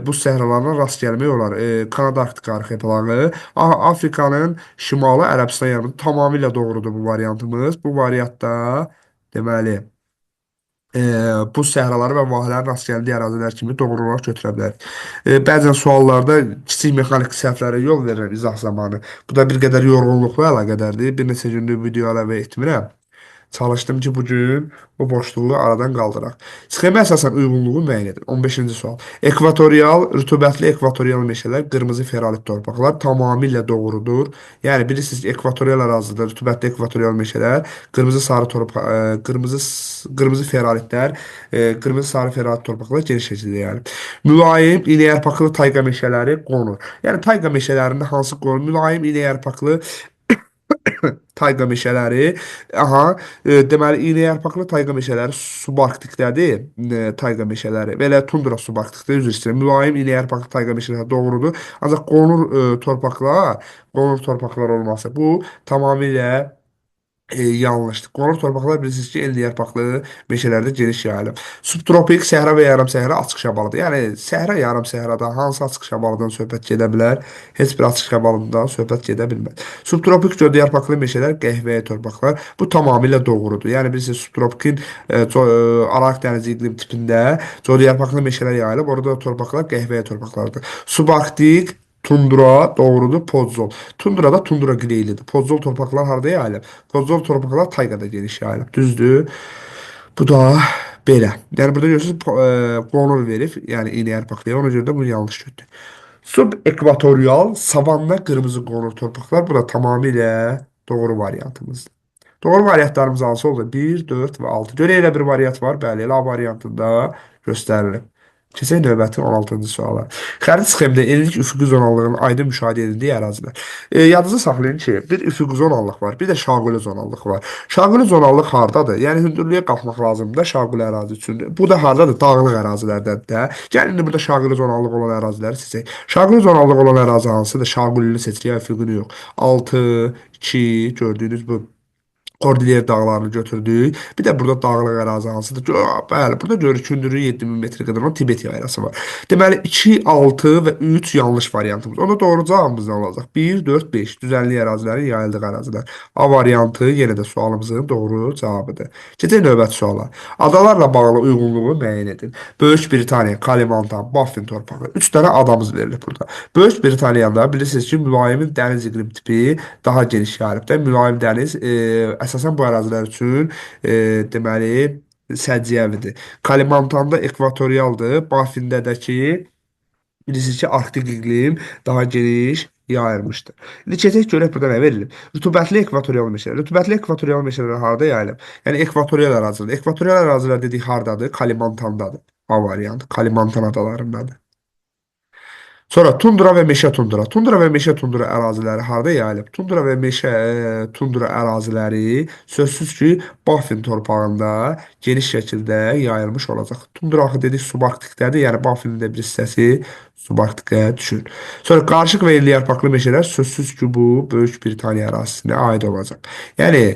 [SPEAKER 1] buz səhralarına rast gəlmək olar. Kanada Arktik arxipelaqı. Afrikanın şimalı Ərəbistan yarımadası. Tamamilə doğrudur bu variantımız. Bu variantda deməli buz səhraları və vahələrin rast gəldiyi ərazilər kimi doğru olaraq götürə bilərik. Bəzən suallarda kiçik mexaniki səhvlərə yol verirəm izah zamanı. Bu da bir qədər yorğunluqla əlaqədardır. Bir neçə gündür video əlavə etmirəm. Çalışdım ki, bugün bu boşluğu aradan qaldıraq. Sxemə əsasən uyğunluğu müəyyən edir. 15-ci sual. Ekvatorial, rütubətli ekvatorial meşələr, qırmızı feralit torpaqlar tamamilə doğrudur. Yəni bilirsiniz ki, ekvatorial ərazidə rütubətli ekvatorial meşələr, qırmızı sarı torpaq, qırmızı feralitlər, qırmızı sarı feralit torpaqlar geniş şəkildə yayılıb. Mülayim iynəyarpaqlı tayqa meşələri qonur. Yəni tayqa meşələrində hansı qonur? Mülayim iynəyarpaqlı tayqa meşələri. Aha, deməli iynəyarpaqlı tayqa meşələri subarktikdədir. Tayqa meşələri. Belə tundra subarktikdə, üzr istəyirəm. Mülayim iynəyarpaqlı tayqa meşələri doğrudur. Ancaq qonur torpaqlar, qonur torpaqlar olması bu tamamilə yanlışdır. Qonur torpaqlar bilirsiniz ki, enli yarpaqlı meşələrdə geniş yayılıb. Subtropik səhra və yarım səhra açıq şabalıdır. Yəni səhra yarım səhrada hansı açıq şabalıdan söhbət gedə bilər? Heç bir açıq şabalıdan söhbət gedə bilməz. Subtropik göldə yarpaqlı meşələr, qəhvəyi torpaqlar. Bu tamamilə doğrudur. Yəni bilirsiniz subtropikin Aralıq dənizi iqlim tipində göldə yarpaqlı meşələr yayılıb. Orada torpaqlar qəhvəyi torpaqlardır. Subarktik tundra doğrudur, podzol. Tundra da tundra qileylidir. Podzol torpaqlar harda yayılıb? Podzol torpaqlar tayqada geniş yayılıb. Düzdür? Bu da belə. Yəni burada görürsünüz qonur verib, yəni iynəyarpaqlıya. Ona görə də bunu yanlış götürdü. Subekvatorial savanna qırmızı qonur torpaqlar. Bu da tamamilə doğru variantımızdır. Doğru variantlarımız hansı oldu? 1, 4 və 6. Görək elə bir variant var. Bəli, elə A variantında göstərilib. Keçək növbəti 16-cı suala. Xəritə sxemində enlik üfüqi zonallığının aydın müşahidə edildiyi ərazilər. Yadınızda saxlayın ki, bir üfüqi zonallıq var, bir də şaquli zonallıq var. Şaquli zonallıq hardadır? Yəni hündürlüyə qalxmaq lazımdır da şaquli ərazi üçün. Bu da hardadır? Dağlıq ərazilərdədir də. Gəlin indi burada şaquli zonallıq olan əraziləri seçək. Şaquli zonallıq olan ərazi hansıdır? Şaqulini seçirik, ya üfüqini yox. 6, 2, gördüyünüz bu Kordilyer dağlarını götürdük. Bir də burada dağlıq ərazi hansıdır? Bəli, burada görürük hündürlüyü 7000 metr qədər olan Tibet yaylası var. Deməli 2, 6 və 3 yanlış variantımız. Onda doğru cavabımız nə olacaq? 1, 4, 5 düzənlik ərazilərin yayıldığı ərazilər. A variantı yenə də sualımızın doğru cavabıdır. Keçək növbəti suala. Adalarla bağlı uyğunluğu müəyyən edin. Böyük Britaniya, Kalimantan, Baffin torpağı. 3 dənə adamız verilir burada. Böyük Britaniyada bilirsiniz ki, mülayimin dəniz iqlim tipi daha geniş yayılıb da. Mülayim dəniz əsasən bu ərazilər üçün deməli səciyyəvidir. Kalimantanda ekvatorialdır. Baffində də ki, bilirsiniz ki, arktik iqlim daha geniş yayılmışdır. İndi keçək görək burada nə verilib. Rütubətli ekvatorial meşələr. Rütubətli ekvatorial meşələr harda yayılıb? Yəni ekvatorial ərazilər. Ekvatorial ərazilər dedik hardadır? Kalimantandadır. A variantı. Kalimantan adalarındadır. Sonra tundra və meşə tundra. Tundra və meşə tundra əraziləri harda yayılıb? Tundra və meşə tundra əraziləri sözsüz ki, Baffin torpağında geniş şəkildə yayılmış olacaq. Tundra axı dedik subarktikdədir, yəni Baffinin də bir hissəsi subarktikə düşür. Sonra qarışıq və enli yarpaqlı meşələr sözsüz ki, bu Böyük Britaniya ərazisinə aid olacaq. Yəni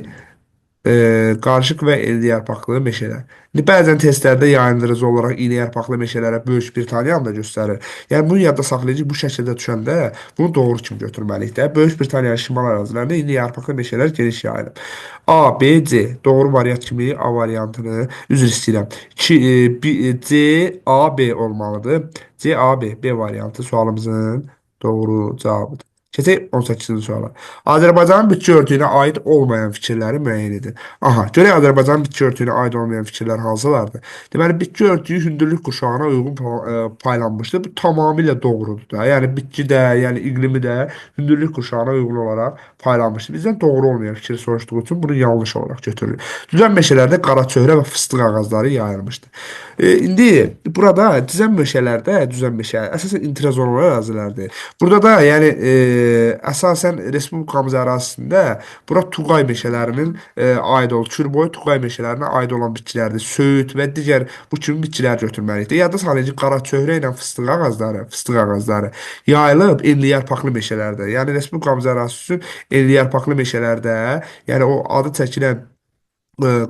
[SPEAKER 1] qarışıq və enli yarpaqlı meşələr. İndi bəzən testlərdə yayındırıcı olaraq iynə yarpaqlı meşələrə Böyük Britaniyanı da göstərir. Yəni bunu yadda saxlayın ki, bu şəkildə düşəndə bunu doğru kimi götürməliyik də. Böyük Britaniyanın şimal ərazilərində iynə yarpaqlı meşələr geniş yayılıb. A, B, C doğru variant kimi A variantını üzr istəyirəm. 2, B, C, A, B olmalıdır. C, A, B, B variantı sualımızın doğru cavabıdır. Keçək 18-ci suala. Azərbaycanın bitki örtüyünə aid olmayan fikirləri müəyyən edin. Aha, görək Azərbaycanın bitki örtüyünə aid olmayan fikirlər hansılardır? Deməli, bitki örtüyü hündürlük qurşağına uyğun paylanmışdır. Bu tamamilə doğrudur da. Yəni bitki də, yəni iqlimi də hündürlük qurşağına uyğun olaraq paylanmışdır. Bizdən doğru olmayan fikri soruşduğu üçün bunu yanlış olaraq götürürük. Düzən meşələrdə qaraçöhrə və fıstıq ağacları yayılmışdır. İndi burada düzən meşələrdə, düzən meşə əsasən intrazonal ərazilərdir. Burada da yəni əsasən respublikamız ərazisində bura tuğay meşələrinin aid olur. Kürboyu tuğay meşələrinə aid olan bitkilərdir. Söğüt və digər bu kimi bitkilər götürməliyik. Yadda saxlayın ki, qaraçöhrə ilə fıstıq ağacları yayılıb enli yarpaqlı meşələrdə. Yəni respublikamız ərazisi üçün enli yarpaqlı meşələrdə, yəni o adı çəkilən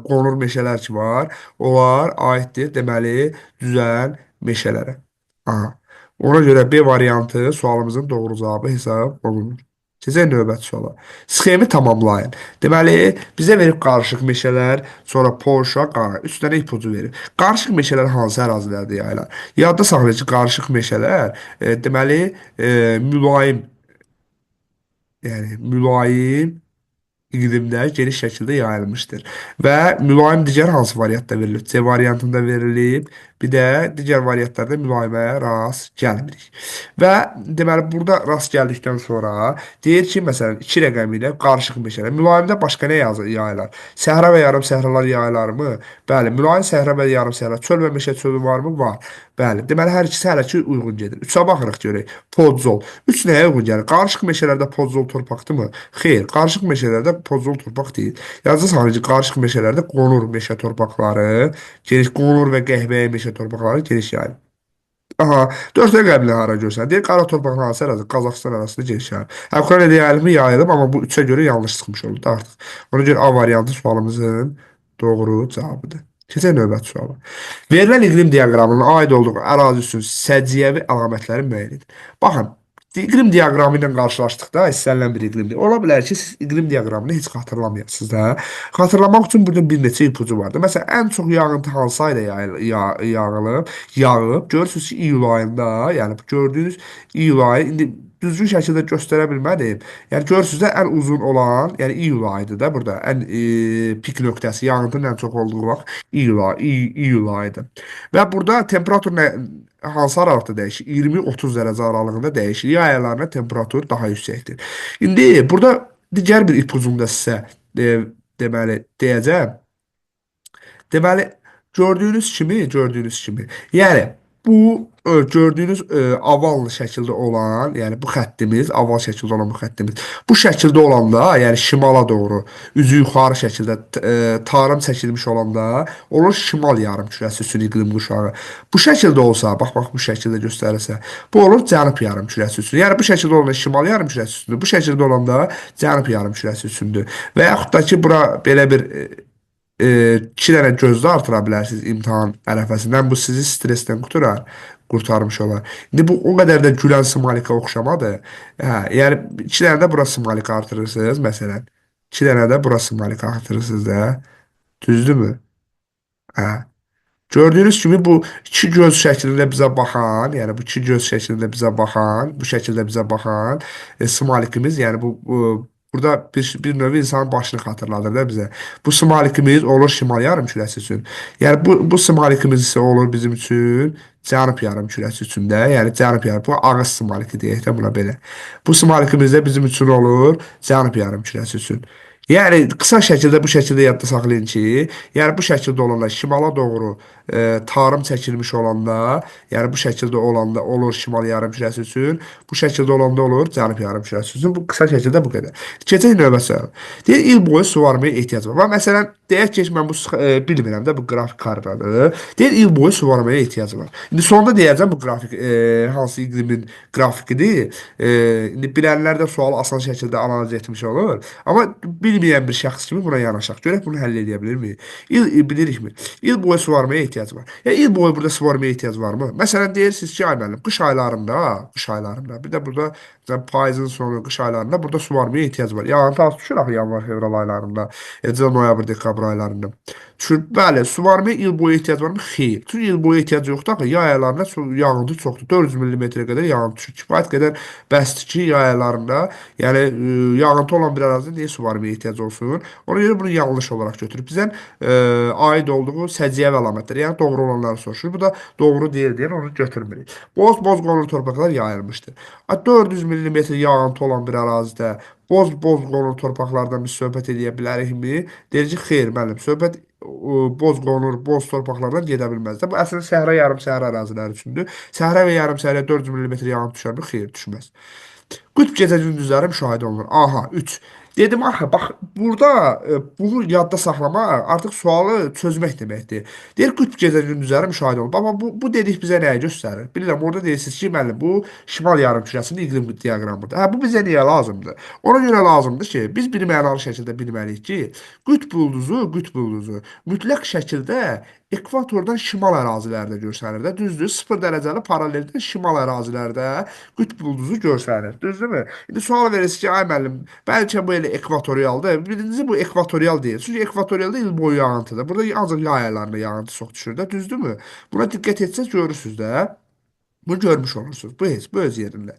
[SPEAKER 1] qonur meşələr ki var, onlar aiddir deməli düzən meşələrə. Aha. Ona görə B variantı sualımızın doğru cavabı hesab olunur. Keçək növbəti suala. Sxemi tamamlayın. Deməli, bizə verib qarışıq meşələr, sonra Polşa, qara. 3 dənə ipucu verib. Qarışıq meşələr hansı ərazilərdə yayılar? Yadda saxlayın ki, qarışıq meşələr deməli, mülayim, yəni mülayim iqlimdə geniş şəkildə yayılmışdır. Və mülayim digər hansı variantda verilib? C variantında verilib. Bir də digər variantlarda mülayimə rast gəlmirik. Və deməli burada rast gəldikdən sonra deyir ki, məsələn 2 rəqəmi ilə qarışıq meşələr. Mülayimdə başqa nə yayılar? Səhra və yarım səhralar yayılarmı? Bəli, mülayim səhra və yarım səhra. Çöl və meşə çölü varmı? Var. Bəli. Deməli hər ikisi hələ ki uyğun gedir. 3-ə baxırıq görək. Podzol. 3 nəyə uyğun gəlir? Qarışıq meşələrdə podzol torpaqdırmı? Xeyr, qarışıq meşələrdə podzol torpaq deyil. Yadınızda saxlayın ki, qarışıq meşələrdə qonur meşə torpaqları, geniş qonur və qəhvəyi meşə torpaqları geniş yayılır. Aha, 4 rəqəmli hara görsən? Deyir, qara torpaqın hansı ərazi? Qazaxıstan ərazisində geniş yayılır. Hə, Ukraynada yayılmı? Yayılıb, amma bu 3-ə görə yanlış çıxmış oldu artıq. Ona görə A variantı sualımızın doğru cavabıdır. Keçək növbəti suala. Verilən iqlim diaqramının aid olduğu ərazi üçün səciyyəvi əlamətləri müəyyən edin. Baxın, iqlim diaqramı ilə qarşılaşdıqda istənilən bir iqlimdir. Ola bilər ki, siz iqlim diaqramını heç xatırlamayasınız da. Xatırlamaq üçün burada bir neçə ipucu vardır. Məsələn, ən çox yağıntı hansı ayda yağılıb, yağıb? Görürsünüz ki, iyul ayında, yəni gördüyünüz iyul ayı indi düzgün şəkildə göstərə bilmədim. Yəni görürsünüz də ən uzun olan, yəni iyul ayıdır da burada. Ən pik nöqtəsi, yağıntının ən çox olduğu vaxt iyul ayıdır. Və burada temperatur hansı aralıqda dəyişir? 20-30 dərəcə aralığında dəyişir. Yay aylarında temperatur daha yüksəkdir. İndi burada digər bir ipucunu da sizə Deməli, deyəcəm. Deməli, gördüyünüz kimi, yəni bu gördüyünüz oval şəkildə olan, yəni bu xəttimiz, oval şəkildə olan bu xəttimiz, bu şəkildə olanda, yəni şimala doğru, üzü yuxarı şəkildə tarım çəkilmiş olanda olur şimal yarımkürəsi üçün iqlim quşağı. Bu şəkildə olsa, bax bu şəkildə göstərirsə, bu olur cənub yarımkürəsi üçün. Yəni bu şəkildə olanda şimal yarımkürəsi üçündür, bu şəkildə olanda cənub yarımkürəsi üçündür. Və yaxud da ki, bura belə bir 2 dənə gözdə artıra bilərsiniz imtahan ərəfəsindən. Bu sizi stressdən qurtarmış olar. İndi bu o qədər də gülən smalika oxşamadı. Hə, yəni 2 dənə də bura smalika artırırsınız məsələn. 2 dənə də bura smalika artırırsınız da. Düzdürmü? Hə. Gördüyünüz kimi bu iki göz şəklində bizə baxan, yəni bu iki göz şəklində bizə baxan, bu şəkildə bizə baxan smalikimiz, yəni bu burada bir növ insanın başını xatırladır da bizə. Bu smalikimiz olur şimal yarımkürəsi üçün. Yəni bu smalikimiz isə olur bizim üçün cənub yarımkürəsi üçün də. Yəni cənub yarım, bu ağız smaliki deyək də buna belə. Bu smalikimiz də bizim üçün olur cənub yarımkürəsi üçün. Yəni qısa şəkildə bu şəkildə yadda saxlayın ki, yəni bu şəkildə olanda şimala doğru tarım çəkilmiş olanda, yəni bu şəkildə olanda olur şimal yarımkürəsi üçün, bu şəkildə olanda olur cənub yarımkürəsi üçün. Bu qısa şəkildə bu qədər. Keçək növbəti. Deyir il boyu suvarmaya ehtiyac var. Bax, məsələn, deyək ki, mən bu bilmirəm də bu qrafik hardadır. Deyir il boyu suvarmaya ehtiyac var. İndi sonda deyəcəm bu qrafik hansı iqlimin qrafikidir. İndi bilənlər də sualı asan şəkildə analiz etmiş olur. Amma bilməyən bir şəxs kimi buna yanaşaq. Görək bunu həll edə bilirmi? İl bilirikmi? İl boyu suvarmaya ehtiyac var. Ya il boyu burada suvarmaya ehtiyac varmı? Məsələn deyirsiniz ki, ay müəllim, qış aylarında, bir də burada məsələn, payızın sonu, qış aylarında burada suvarmaya ehtiyac var. Yağıntı az düşür axı yanvar, fevral aylarında, eləcə noyabr, dekabr aylarında. Düşür. Bəli, suvarmaya il boyu ehtiyac varmı? Xeyr. Çünki il boyu ehtiyac yoxdur axı. Yay aylarında yağıntı çoxdur. 400 millimetrə qədər yağıntı düşür. Kifayət qədər bəsdir ki, yay aylarında, yəni yağıntı olan bir ərazidə niyə suvarmaya ehtiyac olsun? Ona görə bunu yanlış olaraq götürüb. Bizdən aid olduğu səciyyəvi əlamətlər, yəni doğru olanları soruşur. Bu da doğru deyil deyən onu götürmürük. Boz qonur torpaqlar yayılmışdır. 400 millimetr yağıntı olan bir ərazidə boz qonur torpaqlardan biz söhbət edə bilərikmi? Deyir ki, xeyr müəllim, söhbət boz qonur, boz torpaqlardan gedə bilməz də. Bu əslində səhra, yarım səhra əraziləri üçündür. Səhra və yarım səhra 400 millimetr yağıntı düşərmi? Xeyr, düşməz. Qütb gecə gündüzləri müşahidə olunur. Aha, 3. Dedim axı, bax burada bunu yadda saxlamaq artıq sualı çözmək deməkdir. Deyir qütb gecə gündüzləri müşahidə olunur. Amma bu dedik bizə nəyi göstərir? Bilirəm orada deyirsiniz ki, müəllim bu şimal yarımkürəsinin iqlim diaqramıdır. Hə, bu bizə niyə lazımdır? Ona görə lazımdır ki, biz bir mənalı şəkildə bilməliyik ki, qütb ulduzu mütləq şəkildə ekvatordan şimal ərazilərdə görsənir də. Düzdür? 0 dərəcəli paraleldən şimal ərazilərdə qütb ulduzu görsənir. Düzdürmü? İndi sual verirsiniz ki, ay müəllim, bəlkə bu elə ekvatorialdır. Birincisi bu ekvatorial deyil. Çünki ekvatorialda il boyu yağıntıdır. Burada ancaq yay aylarında yağıntı çox düşür də, düzdürmü? Buna diqqət etsəz görürsünüz də. Bunu görmüş olursunuz. Bu heç, bu öz yerində.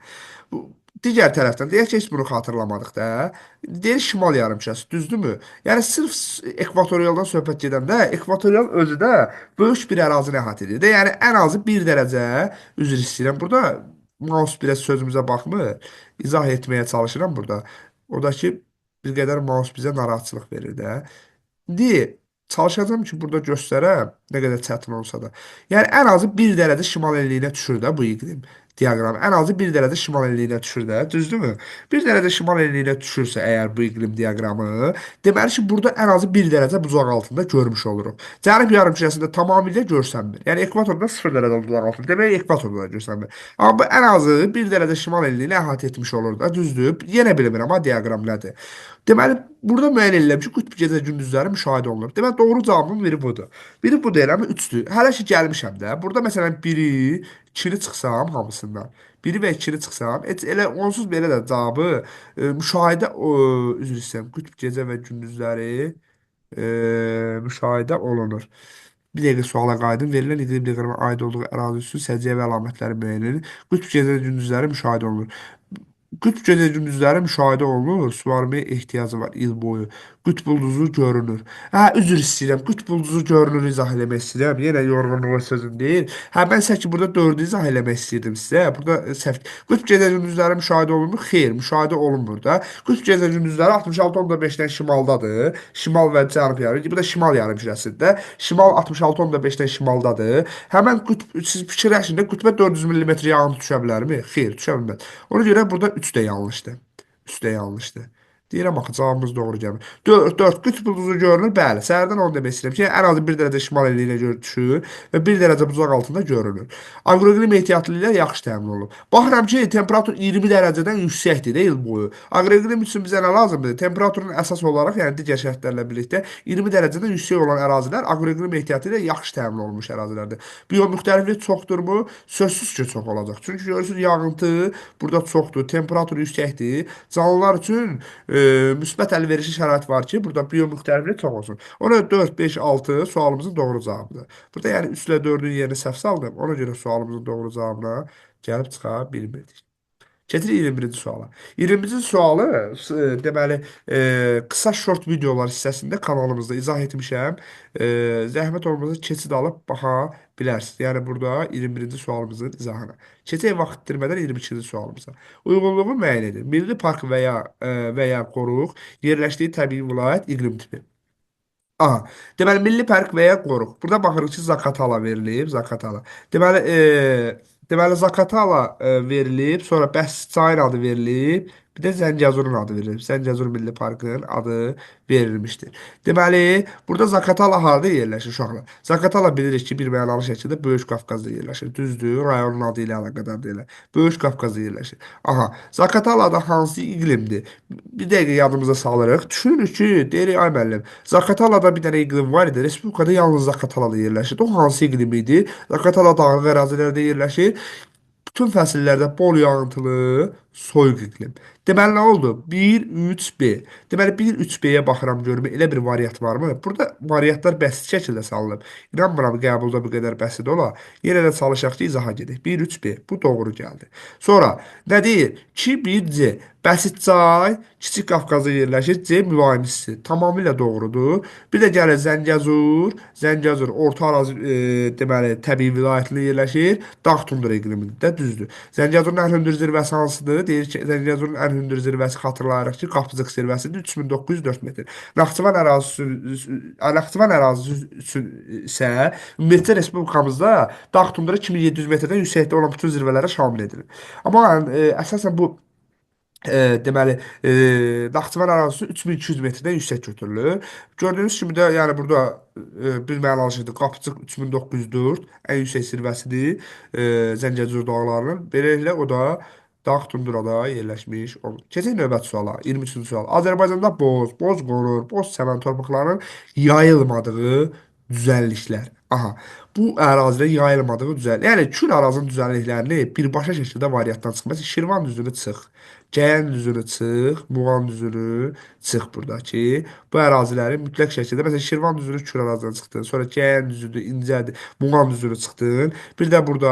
[SPEAKER 1] Bu, digər tərəfdən deyək ki, heç bunu xatırlamadıq da. Deyir şimal yarımkürəsi, düzdürmü? Yəni sırf ekvatorialdan söhbət gedəndə ekvatorial özü də böyük bir ərazini əhatə edir də. Yəni ən azı 1 dərəcə, üzr istəyirəm. Burada mouse biraz sözümüzə baxmır. İzah etməyə çalışıram burada. O da ki, bir qədər mouse bizə narahatçılıq verir də. İndi çalışacağam ki, burada göstərəm, nə qədər çətin olsa da. Yəni ən azı 1 dərəcə şimal enliyinə düşür də bu iqlim diaqramı. Ən azı 1 dərəcə şimal enliyinə düşür də, düzdürmü? 1 dərəcə şimal enliyinə düşürsə əgər bu iqlim diaqramı, deməli ki, burada ən azı 1 dərəcə bucaq altında görmüş oluruq. Cənub yarımkürəsində tamamilə görsənmir. Yəni ekvatorda 0 dərəcə bucaq altında. Demək ekvatorda da görsənmir. Amma bu ən azı 1 dərəcə şimal enliyini əhatə etmiş olur da, düzdür? Yenə bilmirəm ha diaqram nədir. Deməli, burada müəyyən edirəm ki, qütb gecə gündüzləri müşahidə olunur. Deməli, doğru cavabın biri budur. Biri budur, eləmi? 3-dür. Hələ ki gəlmişəm də. Burada məsələn biri, 2-ni çıxsam hamısından. 1-i və 2-ni çıxsam, heç elə onsuz belə də cavabı müşahidə üzr istəyirəm, qütb gecə və gündüzləri müşahidə olunur. Bir dəqiqə suala qayıdım. Verilən iqlim diaqramına aid olduğu ərazi üçün səciyyəvi əlamətləri müəyyən edilir. Qütb gecə gündüzləri müşahidə olunur. Qütb gecə gündüzləri müşahidə olunur. Suvarmaya ehtiyacı var il boyu. Qütb ulduzu görünür. Hə, üzr istəyirəm. Qütb ulduzu görünür izah eləmək istəyirəm. Yenə yorğunluğa sözüm deyil. Hə, mən isə ki burada 4-ü izah eləmək istəyirdim sizə. Burada səhv. Qütb gecə gündüzləri müşahidə olunmur? Xeyr, müşahidə olunmur da. Qütb gecə gündüzləri 66,5-dən şimaldadır. Şimal və cənub yarım. Bu da şimal yarımkürəsidir. Şimal 66,5-dən şimaldadır. Həmən qütb, siz fikirləşin də qütbə 400 mm yağıntı düşə bilərmi? Xeyr, düşə bilməz. Ona görə burada 3 də yanlışdır. 3 də yanlışdır. Deyirəm axı cavabımız doğru gəlmir. 4 qütb ulduzu görünür. Bəli, səhərdən onu demək istəyirəm ki, ən azı 1 dərəcə şimal elliyinə görə düşür və 1 dərəcə buzlaq altında görünür. Agroiqlim ehtiyatlı ilə yaxşı təmin olunub. Baxıram ki, temperatur 20 dərəcədən yüksəkdir də il boyu. Agroiqlim üçün bizə nə lazımdır? Temperaturun əsas olaraq, yəni digər şərtlərlə birlikdə 20 dərəcədən yüksək olan ərazilər agroiqlim ehtiyatı ilə yaxşı təmin olunmuş ərazilərdir. Biomüxtəliflik çoxdurmu? Sözsüz ki, çox olacaq. Çünki görürsünüz, yağıntı burada çoxdur, temperatur yüksəkdir. Canlılar üçün müsbət əlverişli şərait var ki, burada biomüxtəliflik çox olsun. Ona 4, 5, 6 sualımızın doğru cavabıdır. Burada yəni 3 ilə 4-ün yerini səhv saldım. Ona görə sualımızın doğru cavabına gəlib çıxa bilmirdik. Keçirik 21-ci suala. 21-ci sualı deməli qısa short videolar hissəsində kanalımızda izah etmişəm. Zəhmət olmasa keçid alıb baxa bilərsiniz. Yəni burada 21-ci sualımızın izahına. Keçək vaxt itirmədən 22-ci sualımıza. Uyğunluğu müəyyən edir. Milli park və ya qoruq yerləşdiyi təbii vilayət iqlim tipi. Aha, deməli milli park və ya qoruq. Burada baxırıq ki, Zaqatala verilib, Zaqatala. Deməli Zaqatala verilib, sonra Bəsçayın adı verilib, bir də Zəngəzurun adı verilib. Zəngəzur Milli Parkının adı verilmişdir. Deməli, burada Zaqatala harda yerləşir uşaqlar? Zaqatala bilirik ki, bir mənalı şəkildə Böyük Qafqazda yerləşir. Düzdür, rayonun adı ilə əlaqədar deyil. Böyük Qafqazda yerləşir. Aha, Zaqatalada hansı iqlimdir? Bir dəqiqə yadımıza salırıq. Düşünürük ki, deyirik, ay müəllim, Zaqatalada bir dənə iqlim var idi. Respublikada yalnız Zaqatalada yerləşirdi. O hansı iqlim idi? Zaqatala dağlıq ərazilərdə yerləşir. Bütün fəsillərdə bol yağıntılı, soyuq iqlim. Deməli nə oldu? 1, 3, B. Deməli 1, 3, B-yə baxıram görüm elə bir variant varmı? Burada variantlar bəsit şəkildə salınıb. İnanmıram qəbulda bu qədər bəsit ola. Yenə də çalışaq ki, izaha gedək. 1, 3, B. Bu doğru gəldi. Sonra nə deyir? 2, 1, C. Bəsit çay Kiçik Qafqazda yerləşir. C mülayim isti. Tamamilə doğrudur. Bir də gəlir Zəngəzur. Zəngəzur orta ərazi deməli təbii vilayətində yerləşir. Dağ tundra iqlimində düzdür. Zəngəzurun ən hündür zirvəsi hansıdır? Deyir ki, Zəngəzurun ən hündür zirvəsi xatırlayırıq ki, Qapıcıq zirvəsidir 3904 metr. Naxçıvan ərazisi üçün isə ümumiyyətcə respublikamızda dağ tundra 2700 metrdən yüksəkdə olan bütün zirvələrə şamil edilir. Amma əsasən bu deməli, Naxçıvan ərazisi 3200 metrdən yüksək götürülür. Gördüyünüz kimi də, yəni burada bir mənalı şeydir. Qapıcıq 3904 ən yüksək zirvəsidir Zəngəzur dağlarının. Beləliklə o da dağ tundrada yerləşmiş olur. Keçək növbəti suala, 23-cü sual. Azərbaycanda boz, boz qonur, boz çəmən torpaqlarının yayılmadığı düzənliklər. Aha, bu ərazidə yayılmadığı düzənlik. Yəni Kür ərazinin düzənliklərini birbaşa şəkildə variantdan çıx. Məsələn, Şirvan düzünü çıx. Cəyən düzünü çıx, Muğan düzünü çıx buradakı. Bu əraziləri mütləq şəkildə, məsələn, Şirvan düzünü Kür ərazidən çıxdın, sonra Cəyən düzüdür, İncədir, Muğan düzünü çıxdın. Bir də burada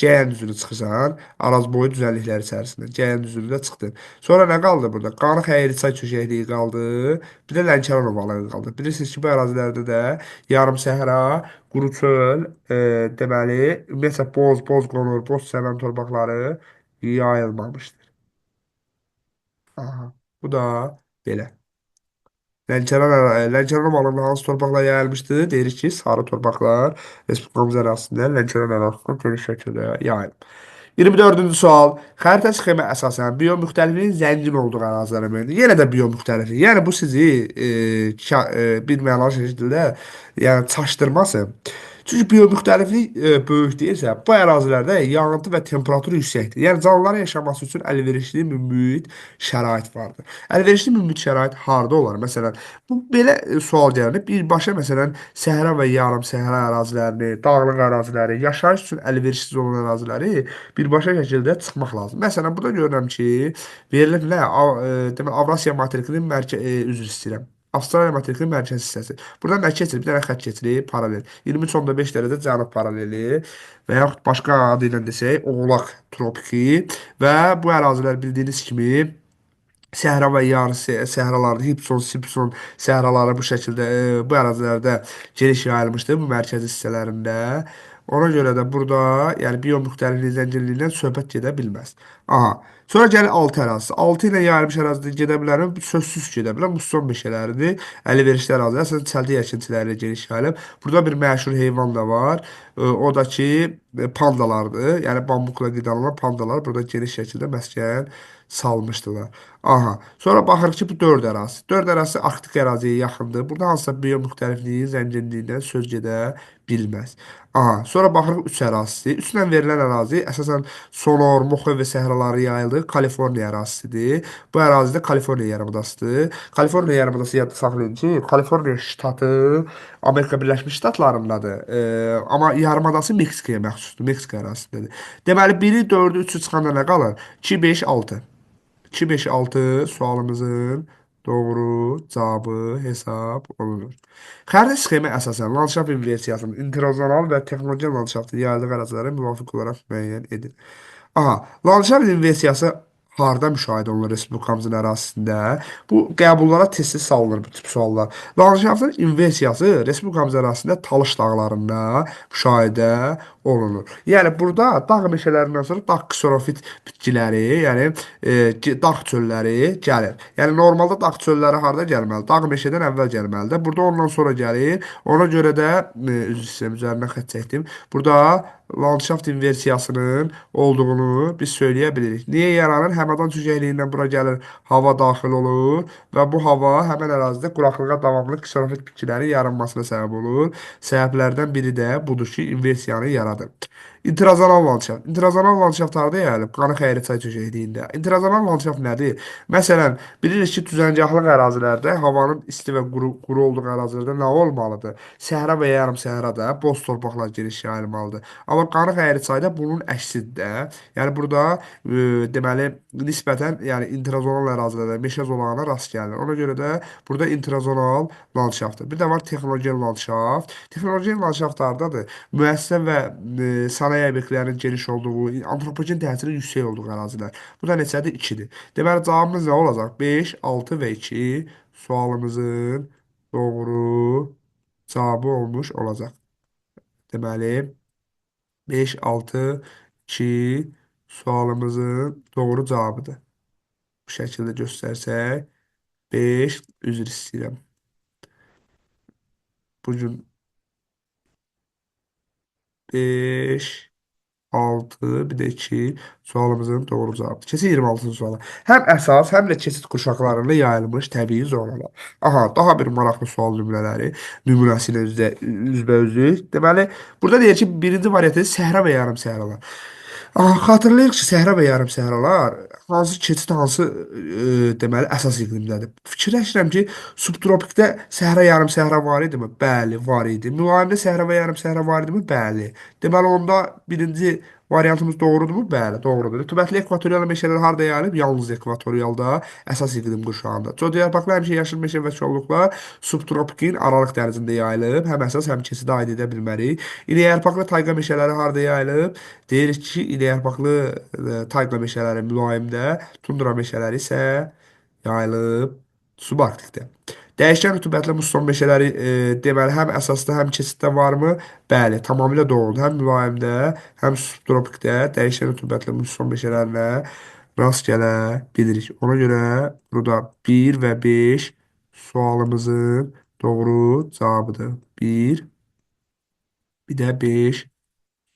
[SPEAKER 1] Cəyən düzünü çıxırsan, Arazboyu düzənlikləri içərisində Cəyən düzünü də çıxdın. Sonra nə qaldı burada? Qanıq Əyriçay çökəkliyi qaldı, bir də Lənkəran ovalığı qaldı. Bilirsiniz ki, bu ərazilərdə də yarım səhra, quru çöl, deməli, ümumiyyətlə boz, boz qonur, boz çəmən torpaqları yayılmamışdır. Aha, bu da belə. Lənkəran ovalığında hansı torpaqlar yayılmışdı? Deyirik ki, sarı torpaqlar Respublikamız ərazisində, Lənkəran ərazisində geniş şəkildə yayılıb. 24-cü sual. Xəritə sxemə əsasən biomüxtəlifliyin zəngin olduğu ərazilərə müəyyən. Yenə də biomüxtəliflik. Yəni bu sizi bir mənalı şəkildə yəni çaşdırmasın. Çünki biomüxtəliflik böyük deyilsə, bu ərazilərdə yağıntı və temperatur yüksəkdir. Yəni canlıların yaşaması üçün əlverişli mühit şərait vardır. Əlverişli mühit şərait harda olar? Məsələn, bu belə sual gələndə birbaşa məsələn səhra və yarım səhra ərazilərini, dağlıq əraziləri, yaşayış üçün əlverişsiz olan əraziləri birbaşa şəkildə çıxmaq lazım. Məsələn, burada görürəm ki, verilib nə? Deməli Avrasiya materikinin üzr istəyirəm. Avstraliya materikinin mərkəzi hissəsi. Buradan nə keçir? Bir dənə xətt keçirik, paralel. 23,5 dərəcə cənub paraleli və yaxud başqa adı ilə desək, Oğlaq tropiki və bu ərazilər bildiyiniz kimi Səhra və yarı səhralarda, Hibson, Simpson səhraları bu şəkildə bu ərazilərdə geniş yayılmışdı, bu mərkəzi hissələrində. Ona görə də burada, yəni biomüxtəliflik zənginliyindən söhbət gedə bilməz. Aha. Sonra gəlir 6 ərazisi. 6 ilə yayılmış ərazidə gedə bilərəm. Sözsüz gedə bilər. Musson meşələridir. Əlverişli ərazi. Əsasən çəltik əkintiləri ilə geniş yayılıb. Burada bir məşhur heyvan da var. O da ki, pandalardır. Yəni bambuqla qidalanan pandalar burada geniş şəkildə məskən salmışdılar. Aha. Sonra baxırıq ki, bu 4 ərazisi. 4 ərazisi Arktik əraziyə yaxındır. Burada hansısa biomüxtəlifliyin zənginliyindən söz gedə bilməz. Aha. Sonra baxırıq 3 ərazisi. 3 ilə verilən ərazi əsasən Sonor, Mojave səhraları yayıldığı Kaliforniya ərazisidir. Bu ərazidə Kaliforniya yarımadasıdır. Kaliforniya yarımadası yadda saxlayın ki, Kaliforniya ştatı Amerika Birləşmiş Ştatlarındadır. Amma yarımadası Meksikaya məxsusdur. Meksika ərazisindədir. Deməli, 1-i, 4-ü, 3-ü çıxanda nə qalır? 2, 5, 6. 2, 5, 6 sualımızın doğru cavabı hesab olunur. Xəritə sxemi əsasən landşaft inversiyasının interzonal və texnogen landşaftın yayıldığı ərazilərə müvafiq olaraq müəyyən edir. Aha, landşaft inversiyası harda müşahidə olunur respublikamızın ərazisində? Bu qəbullara tez-tez salınır bu tip suallar. Landşaftın inversiyası respublikamız ərazisində Talış dağlarında müşahidə olunur. Yəni burada dağ meşələrindən sonra dağ kserofit bitkiləri, yəni dağ çölləri gəlir. Yəni normalda dağ çölləri harda gəlməli? Dağ meşədən əvvəl gəlməlidir. Burada ondan sonra gəlir. Ona görə də üzr istəyirəm, üzərindən xətt çəkdim. Burada landşaft inversiyasının olduğunu biz söyləyə bilirik. Niyə yaranır? Həmədan çökəkliyindən bura gəlir, hava daxil olur və bu hava həmin ərazidə quraqlığa davamlı kserofit bitkilərin yaranmasına səbəb olur. Səbəblərdən biri də budur ki, inversiyanı yaradır. İntrazonal landşaft. İntrazonal landşaft harda yayılıb? Qanıq Əyriçay çökəkliyində. İntrazonal landşaft nədir? Məsələn, bilirik ki, düzəngəhlıq ərazilərdə havanın isti və quru olduğu ərazilərdə nə olmalıdır? Səhra və yarım səhrada boz torpaqlar geniş yayılmalıdır. Amma Qanıq Əyriçayda bunun əksidir də. Yəni burada deməli nisbətən, yəni intrazonal ərazilərdə meşə zolağına rast gəlinir. Ona görə də burada intrazonal landşaftdır. Bir də var texnogen landşaft. Texnogen landşaft hardadır? Müəssisə və sənaye obyektlərinin geniş olduğu, antropogen təsirin yüksək olduğu ərazilər. Bu da neçədir? 2-dir. Deməli, cavabımız nə olacaq? 5, 6 və 2 sualımızın doğru cavabı olmuş olacaq. Deməli, 5, 6, 2 sualımızın doğru cavabıdır. Bu şəkildə göstərsək, 5, üzr istəyirəm. Bugün 5, 6, bir də 2 sualımızın doğru cavabıdır. Keçək 26-cı suala. Həm əsas, həm də keçid qurşaqlarında yayılmış təbii zonalar. Aha, daha bir maraqlı sual nümunəsi ilə üzbəüzük. Deməli, burada deyir ki, birinci variantı səhra və yarım səhralar. Aha, xatırlayırıq ki, səhra və yarım səhralar hansı keçid, hansı deməli əsas iqlimdədir. Fikirləşirəm ki, subtropikdə səhra, yarım səhra var idimi? Bəli, var idi. Mülayimdə səhra və yarım səhra var idimi? Bəli. Deməli, onda birinci variantımız doğrudurmu? Bəli, doğrudur. Rütubətli ekvatorial meşələr harda yayılıb? Yalnız ekvatorialda, əsas iqlim qurşağında. Çodyarpaqlı həmişə yaşıl meşə və kolluqlar subtropikin Aralıq dənizində yayılıb. Həm əsas, həm keçidə aid edə bilmərik. İnəyarpaqlı tayqa meşələri harda yayılıb? Deyirik ki, inəyarpaqlı tayqa meşələri mülayimdə, tundra meşələri isə yayılıb subarktikdə. Dəyişkən rütubətli musson meşələri deməli həm əsasda, həm keçiddə varmı? Bəli, tamamilə doğrudur. Həm mülayimdə, həm subtropikdə dəyişkən rütubətli musson meşələrinə rast gələ bilirik. Ona görə burada 1 və 5 sualımızın doğru cavabıdır. 1, bir də 5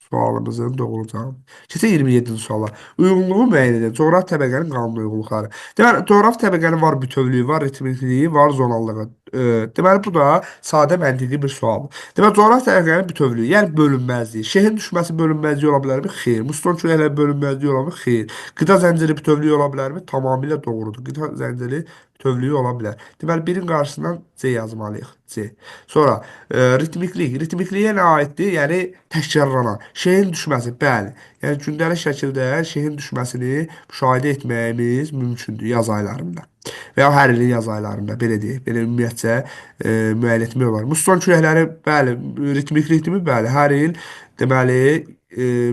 [SPEAKER 1] sualımızın doğru cavabı. Keçək 27-ci suala. Uyğunluğu müəyyən edən coğrafi təbəqənin qanuni uyğunluqları. Deməli, coğrafi təbəqənin var bütövlüyü, var ritmikliyi, var zonallığı. Deməli, bu da sadə məntiqi bir sualdır. Deməli, coğrafi təbəqənin bütövlüyü, yəni bölünməzliyi. Şehrin düşməsi bölünməzliyi ola bilərmi? Xeyr. Musson küləkləri bölünməzliyi ola bilərmi? Xeyr. Qida zənciri bütövlüyü ola bilərmi? Tamamilə doğrudur. Qida zənciri bütövlüyü ola bilər. Deməli, birin qarşısından C yazmalıyıq. C. Sonra ritmiklik. Ritmikliyə nə aiddir? Yəni təkrarlanan. Şeyin düşməsi, bəli. Yəni gündəlik şəkildə şeyin düşməsini müşahidə etməyimiz mümkündür yaz aylarında. Və ya hər ilin yaz aylarında, belə deyək. Belə ümumiyyətcə müəyyən etmək olar. Musson küləkləri, bəli, ritmiklikdirmi? Bəli, hər il deməli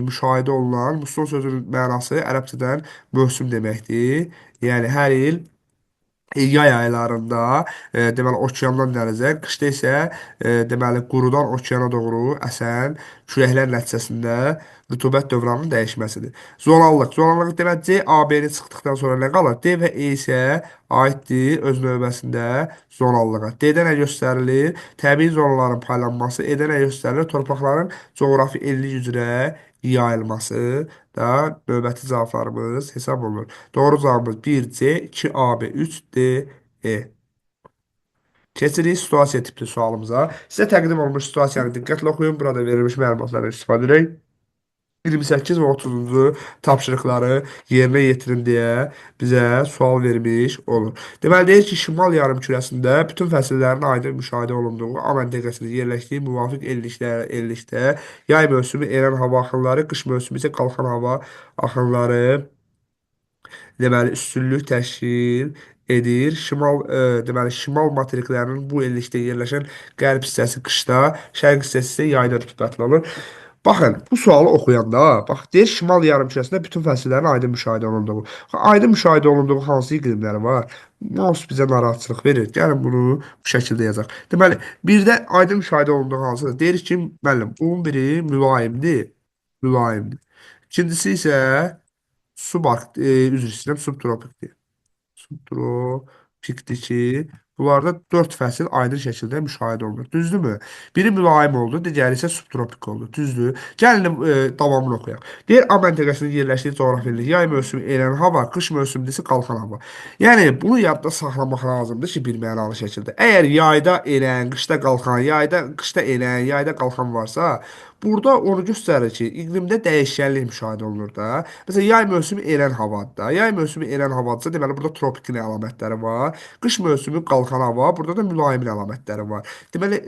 [SPEAKER 1] müşahidə olunan musson sözünün mənası ərəbcədən mövsüm deməkdir. Yəni hər il Yay aylarında deməli okeandan dənizə, qışda isə deməli qurudan okeana doğru əsən küləklər nəticəsində rütubət dövranının dəyişməsidir. Zonallıq. Zonallıq demək C, A, B-ni çıxdıqdan sonra nə qalır? D və E isə aiddir öz növbəsində zonallığa. D-də nə göstərilir? Təbii zonaların paylanması. E-də nə göstərilir? Torpaqların coğrafi enlik üzrə yayılması da növbəti cavablarımız hesab olunur. Doğru cavabımız 1C, 2AB, 3D, E. Keçirik situasiya tipli sualımıza. Sizə təqdim olunmuş situasiyanı diqqətlə oxuyun. Burada verilmiş məlumatlardan istifadə edək. 28 və 30-cu tapşırıqları yerinə yetirin deyə bizə sual vermiş olur. Deməli, deyir ki, şimal yarımkürəsində bütün fəsillərin aydın müşahidə olunduğu A məntəqəsində yerləşdiyi müvafiq enlikdə yay mövsümü enən hava axınları, qış mövsümü isə qalxan hava axınları deməli, üstünlük təşkil edir. Şimal deməli, şimal materiklərinin bu enlikdə yerləşən qərb hissəsi qışda, şərq hissəsi isə yayda rütubətli olur. Baxın, bu sualı oxuyanda, bax, deyir şimal yarımkürəsində bütün fəsillərin aydın müşahidə olunduğu. Aydın müşahidə olunduğu hansı iqlimləri var? Mouse bizə narahatçılıq verir. Gəlin bunu bu şəkildə yazaq. Deməli, birdə aydın müşahidə olunduğu hansıdır? Deyirik ki, müəllim, bunun biri mülayimdir. Mülayimdir. İkincisi isə üzr istəyirəm, subtropikdir. Subtropikdir ki, bunlarda 4 fəsil aydın şəkildə müşahidə olunur. Düzdürmü? Biri mülayim oldu, digəri isə subtropik oldu. Düzdür? Gəlin davamını oxuyaq. Deyir, A məntəqəsində yerləşdiyi coğrafi enlik yay mövsümü enən hava, qış mövsümündə isə qalxan hava. Yəni, bunu yadda saxlamaq lazımdır ki, bir mənalı şəkildə. Əgər yayda enən, qışda qalxan, yayda, qışda enən, yayda qalxan varsa, burada onu göstərir ki, iqlimdə dəyişkənlik müşahidə olunur da. Məsələn, yay mövsümü enən havadır da. Yay mövsümü enən havadırsa, deməli burada tropikin əlamətləri var. Qış mövsümü qalxan hava, burada da mülayimin əlamətləri var. Deməli,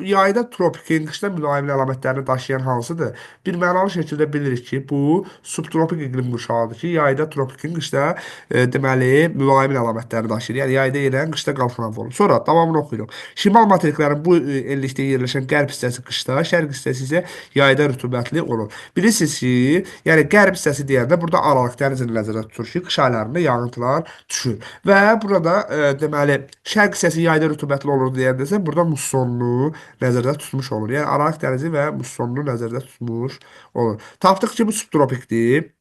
[SPEAKER 1] yayda tropikin, qışda mülayimin əlamətlərini daşıyan hansıdır? Bir mənalı şəkildə bilirik ki, bu subtropik iqlim qurşağıdır ki, yayda tropikin, qışda deməli mülayimin əlamətlərini daşıyır. Yəni yayda enən, qışda qalxan hava olur. Sonra davamını oxuyuruq. Şimal materiklərin bu enlikdə yerləşən qərb hissəsi qışda, şərq hissəsi isə yayda rütubətli olur. Bilirsiniz ki, yəni qərb hissəsi deyəndə burada Aralıq dənizini nəzərdə tutur ki, qış aylarında yağıntılar düşür. Və burada deməli şərq hissəsi yayda rütubətli olur deyəndə isə burada mussonlu nəzərdə tutmuş olur. Yəni Aralıq dənizi və mussonlu nəzərdə tutmuş olur. Tapdıq ki, bu subtropikdir.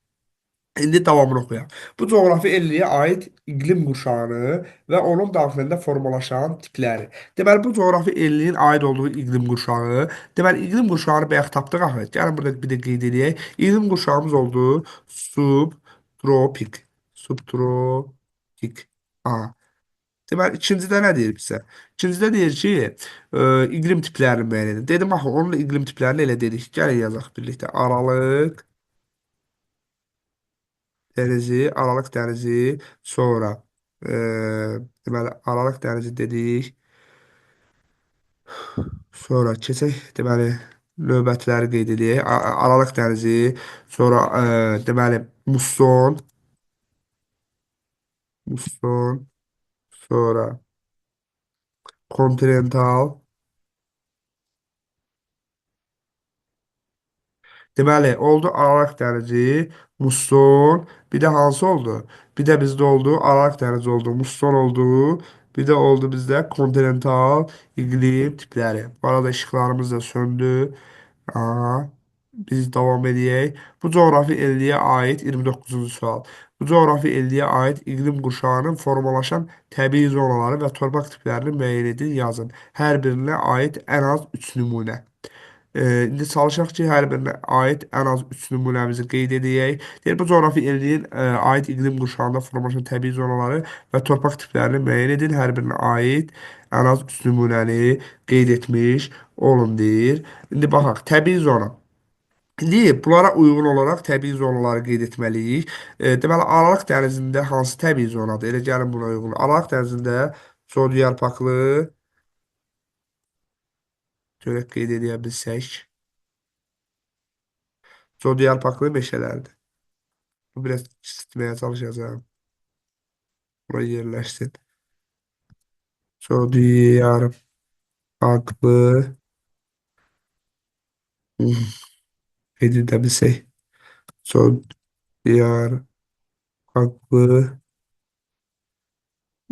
[SPEAKER 1] İndi davamını oxuyaq. Bu coğrafi enliyə aid iqlim qurşağını və onun daxilində formalaşan tipləri. Deməli, bu coğrafi enliyin aid olduğu iqlim qurşağı. Deməli, iqlim qurşağını bayaq tapdıq axı. Gəlin burada bir də qeyd eləyək. İqlim qurşağımız oldu subtropik. Subtropik. Aha. Deməli, ikincidə nə deyir bizə? İkincidə deyir ki, iqlim tiplərini müəyyən edin. Dedim axı, onun iqlim tiplərini elə dedik. Gəlin yazaq birlikdə. Aralıq dənizi, Aralıq dənizi, sonra e, deməli Aralıq dənizi dedik. Sonra keçək, deməli növbətləri qeyd edək. Aralıq dənizi, sonra deməli musson, musson, sonra kontinental. Deməli, oldu Aralıq dənizi, musson, bir də hansı oldu? Bir də bizdə oldu Aralıq dənizi oldu, musson oldu. Bir də oldu bizdə kontinental iqlim tipləri. Bu arada işıqlarımız da söndü. Aha, biz davam edək. Bu coğrafi enliyə aid 29-cu sual. Bu coğrafi enliyə aid iqlim qurşağının formalaşan təbii zonaları və torpaq tiplərini müəyyən edin, yazın. Hər birinə aid ən az 3 nümunə. İndi çalışaq ki, hər birinə aid ən az 3 nümunəmizi qeyd edək. Deyir, bu coğrafi enliyin aid iqlim qurşağında formalaşan təbii zonaları və torpaq tiplərini müəyyən edin. Hər birinə aid ən az 3 nümunəni qeyd etmiş olun deyir. İndi baxaq, təbii zona. İndi bunlara uyğun olaraq təbii zonaları qeyd etməliyik. Deməli, Aralıq dənizində hansı təbii zonadır? Elə gəlin buna uyğun. Aralıq dənizində cod yarpaqlı, görək qeyd edə bilsək. Cod yarpaqlı meşələrdir. Bu biraz kiçiltməyə çalışacağam. Buraya yerləşsin. Cod yarpaqlı qeyd edə bilsək. Cod yarpaqlı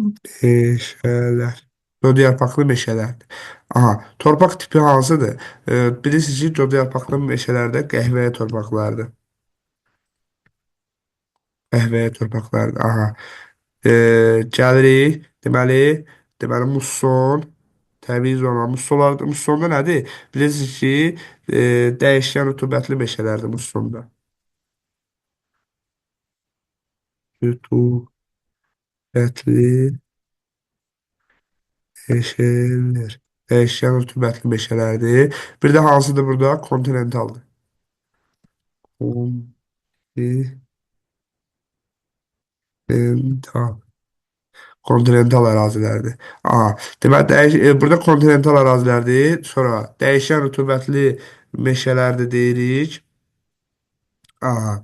[SPEAKER 1] Meşələr. Cod yarpaqlı meşələrdir. Aha, torpaq tipi hansıdır? Bilirsiniz ki, cod yarpaqlı meşələrdə qəhvəyi torpaqlardır. Qəhvəyi torpaqlardır. Aha. Gəlirik. Deməli musson, təbii zona. Mussonlar, mussonda nədir? Bilirsiniz ki, dəyişkən rütubətli meşələrdir mussonda. Rütubətli meşələr. Dəyişkən rütubətli meşələrdir. Bir də hansıdır burada? Kontinentaldır. Kontinental. Kontinental ərazilərdir. Aha, deməli burada kontinental ərazilərdir. Sonra dəyişən rütubətli meşələrdir deyirik. Aha.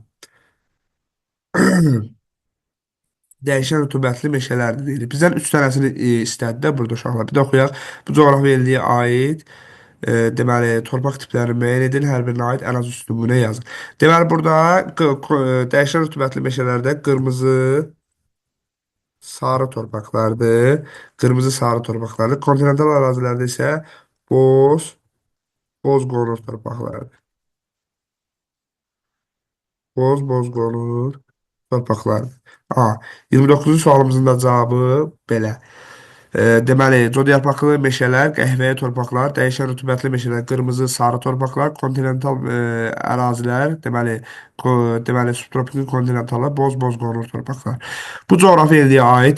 [SPEAKER 1] Dəyişən rütubətli meşələrdir deyirik. Bizdən 3 dənəsini istədi də burada uşaqlar. Bir də oxuyaq. Bu coğrafi yerliyə aid deməli torpaq tiplərini müəyyən edin. Hər birinə aid ən az 3 nümunə yazın. Deməli burada dəyişən rütubətli meşələrdə qırmızı sarı torpaqlardır. Qırmızı sarı torpaqlardır. Kontinental ərazilərdə isə boz qonur torpaqlardır. Boz qonur torpaqlardır. A, 29-cu sualımızın da cavabı belə. Deməli, cod yarpaqlı meşələr, qəhvəyi torpaqlar, dəyişən rütubətli meşələr, qırmızı, sarı torpaqlar, kontinental ərazilər, deməli subtropikal kontinentallar, boz qonur torpaqlar. Bu coğrafi yerliyə aid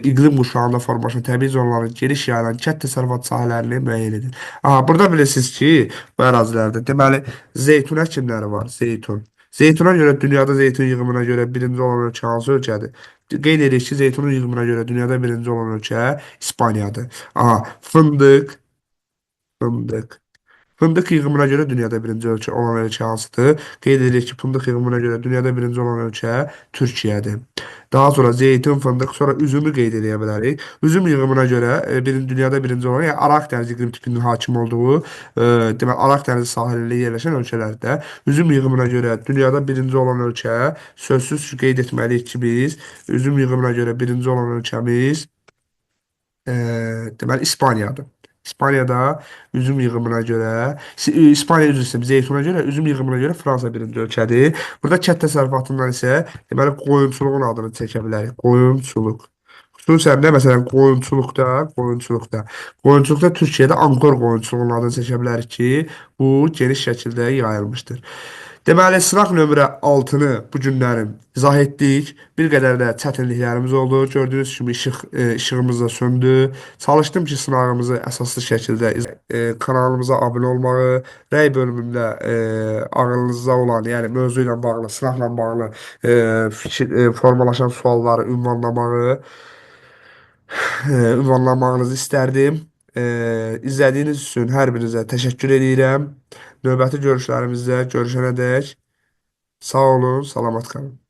[SPEAKER 1] iqlim quşağında formalaşan təbii zonaların geniş yayılan kənd təsərrüfat sahələrini müəyyən edin. Aha, burada bilirsiniz ki, bu ərazilərdə deməli zeytun əkinləri var, zeytun. Zeytuna görə dünyada zeytun yığımına görə birinci olan ölkə hansı ölkədir? Qeyd edirik ki, zeytunun yığımına görə dünyada birinci olan ölkə İspaniyadır. Aha, fındıq, fındıq. Fındıq yığımına görə dünyada birinci ölkə olan ölkə hansıdır? Qeyd edirik ki, fındıq yığımına görə dünyada birinci olan ölkə Türkiyədir. Daha sonra zeytun, fındıq, sonra üzümü qeyd edə bilərik. Üzüm yığımına görə dünyada birinci olan, yəni Araq dənizi iqlim tipinin hakim olduğu, deməli Araq dənizi sahilində yerləşən ölkələrdə üzüm yığımına görə dünyada birinci olan ölkə, sözsüz ki, qeyd etməliyik ki, biz üzüm yığımına görə birinci olan ölkəmiz deməli İspaniyadır. İspaniyada üzüm yığımına görə, İspaniya üzr istəyirəm, zeytuna görə, üzüm yığımına görə Fransa birinci ölkədir. Burada kənd təsərrüfatından isə deməli qoyunçuluğun adını çəkə bilərik. Qoyunçuluq. Xüsusən də məsələn qoyunçuluqda Türkiyədə Ankor qoyunçuluğunun adını çəkə bilərik ki, bu geniş şəkildə yayılmışdır. Deməli, sınaq nömrə 6-nı bu günlərim izah etdik. Bir qədər də çətinliklərimiz oldu. Gördüyünüz kimi işığımız da söndü. Çalışdım ki, sınağımızı əsaslı şəkildə kanalımıza abunə olmağı, rəy bölümündə ağlınızda olan, yəni mövzu ilə bağlı, sınaqla bağlı fikir, formalaşan sualları ünvanlamağınızı istərdim. İzlədiyiniz üçün hər birinizə təşəkkür edirəm. Növbəti görüşlərimizdə görüşənədək sağ olun, salamat qalın.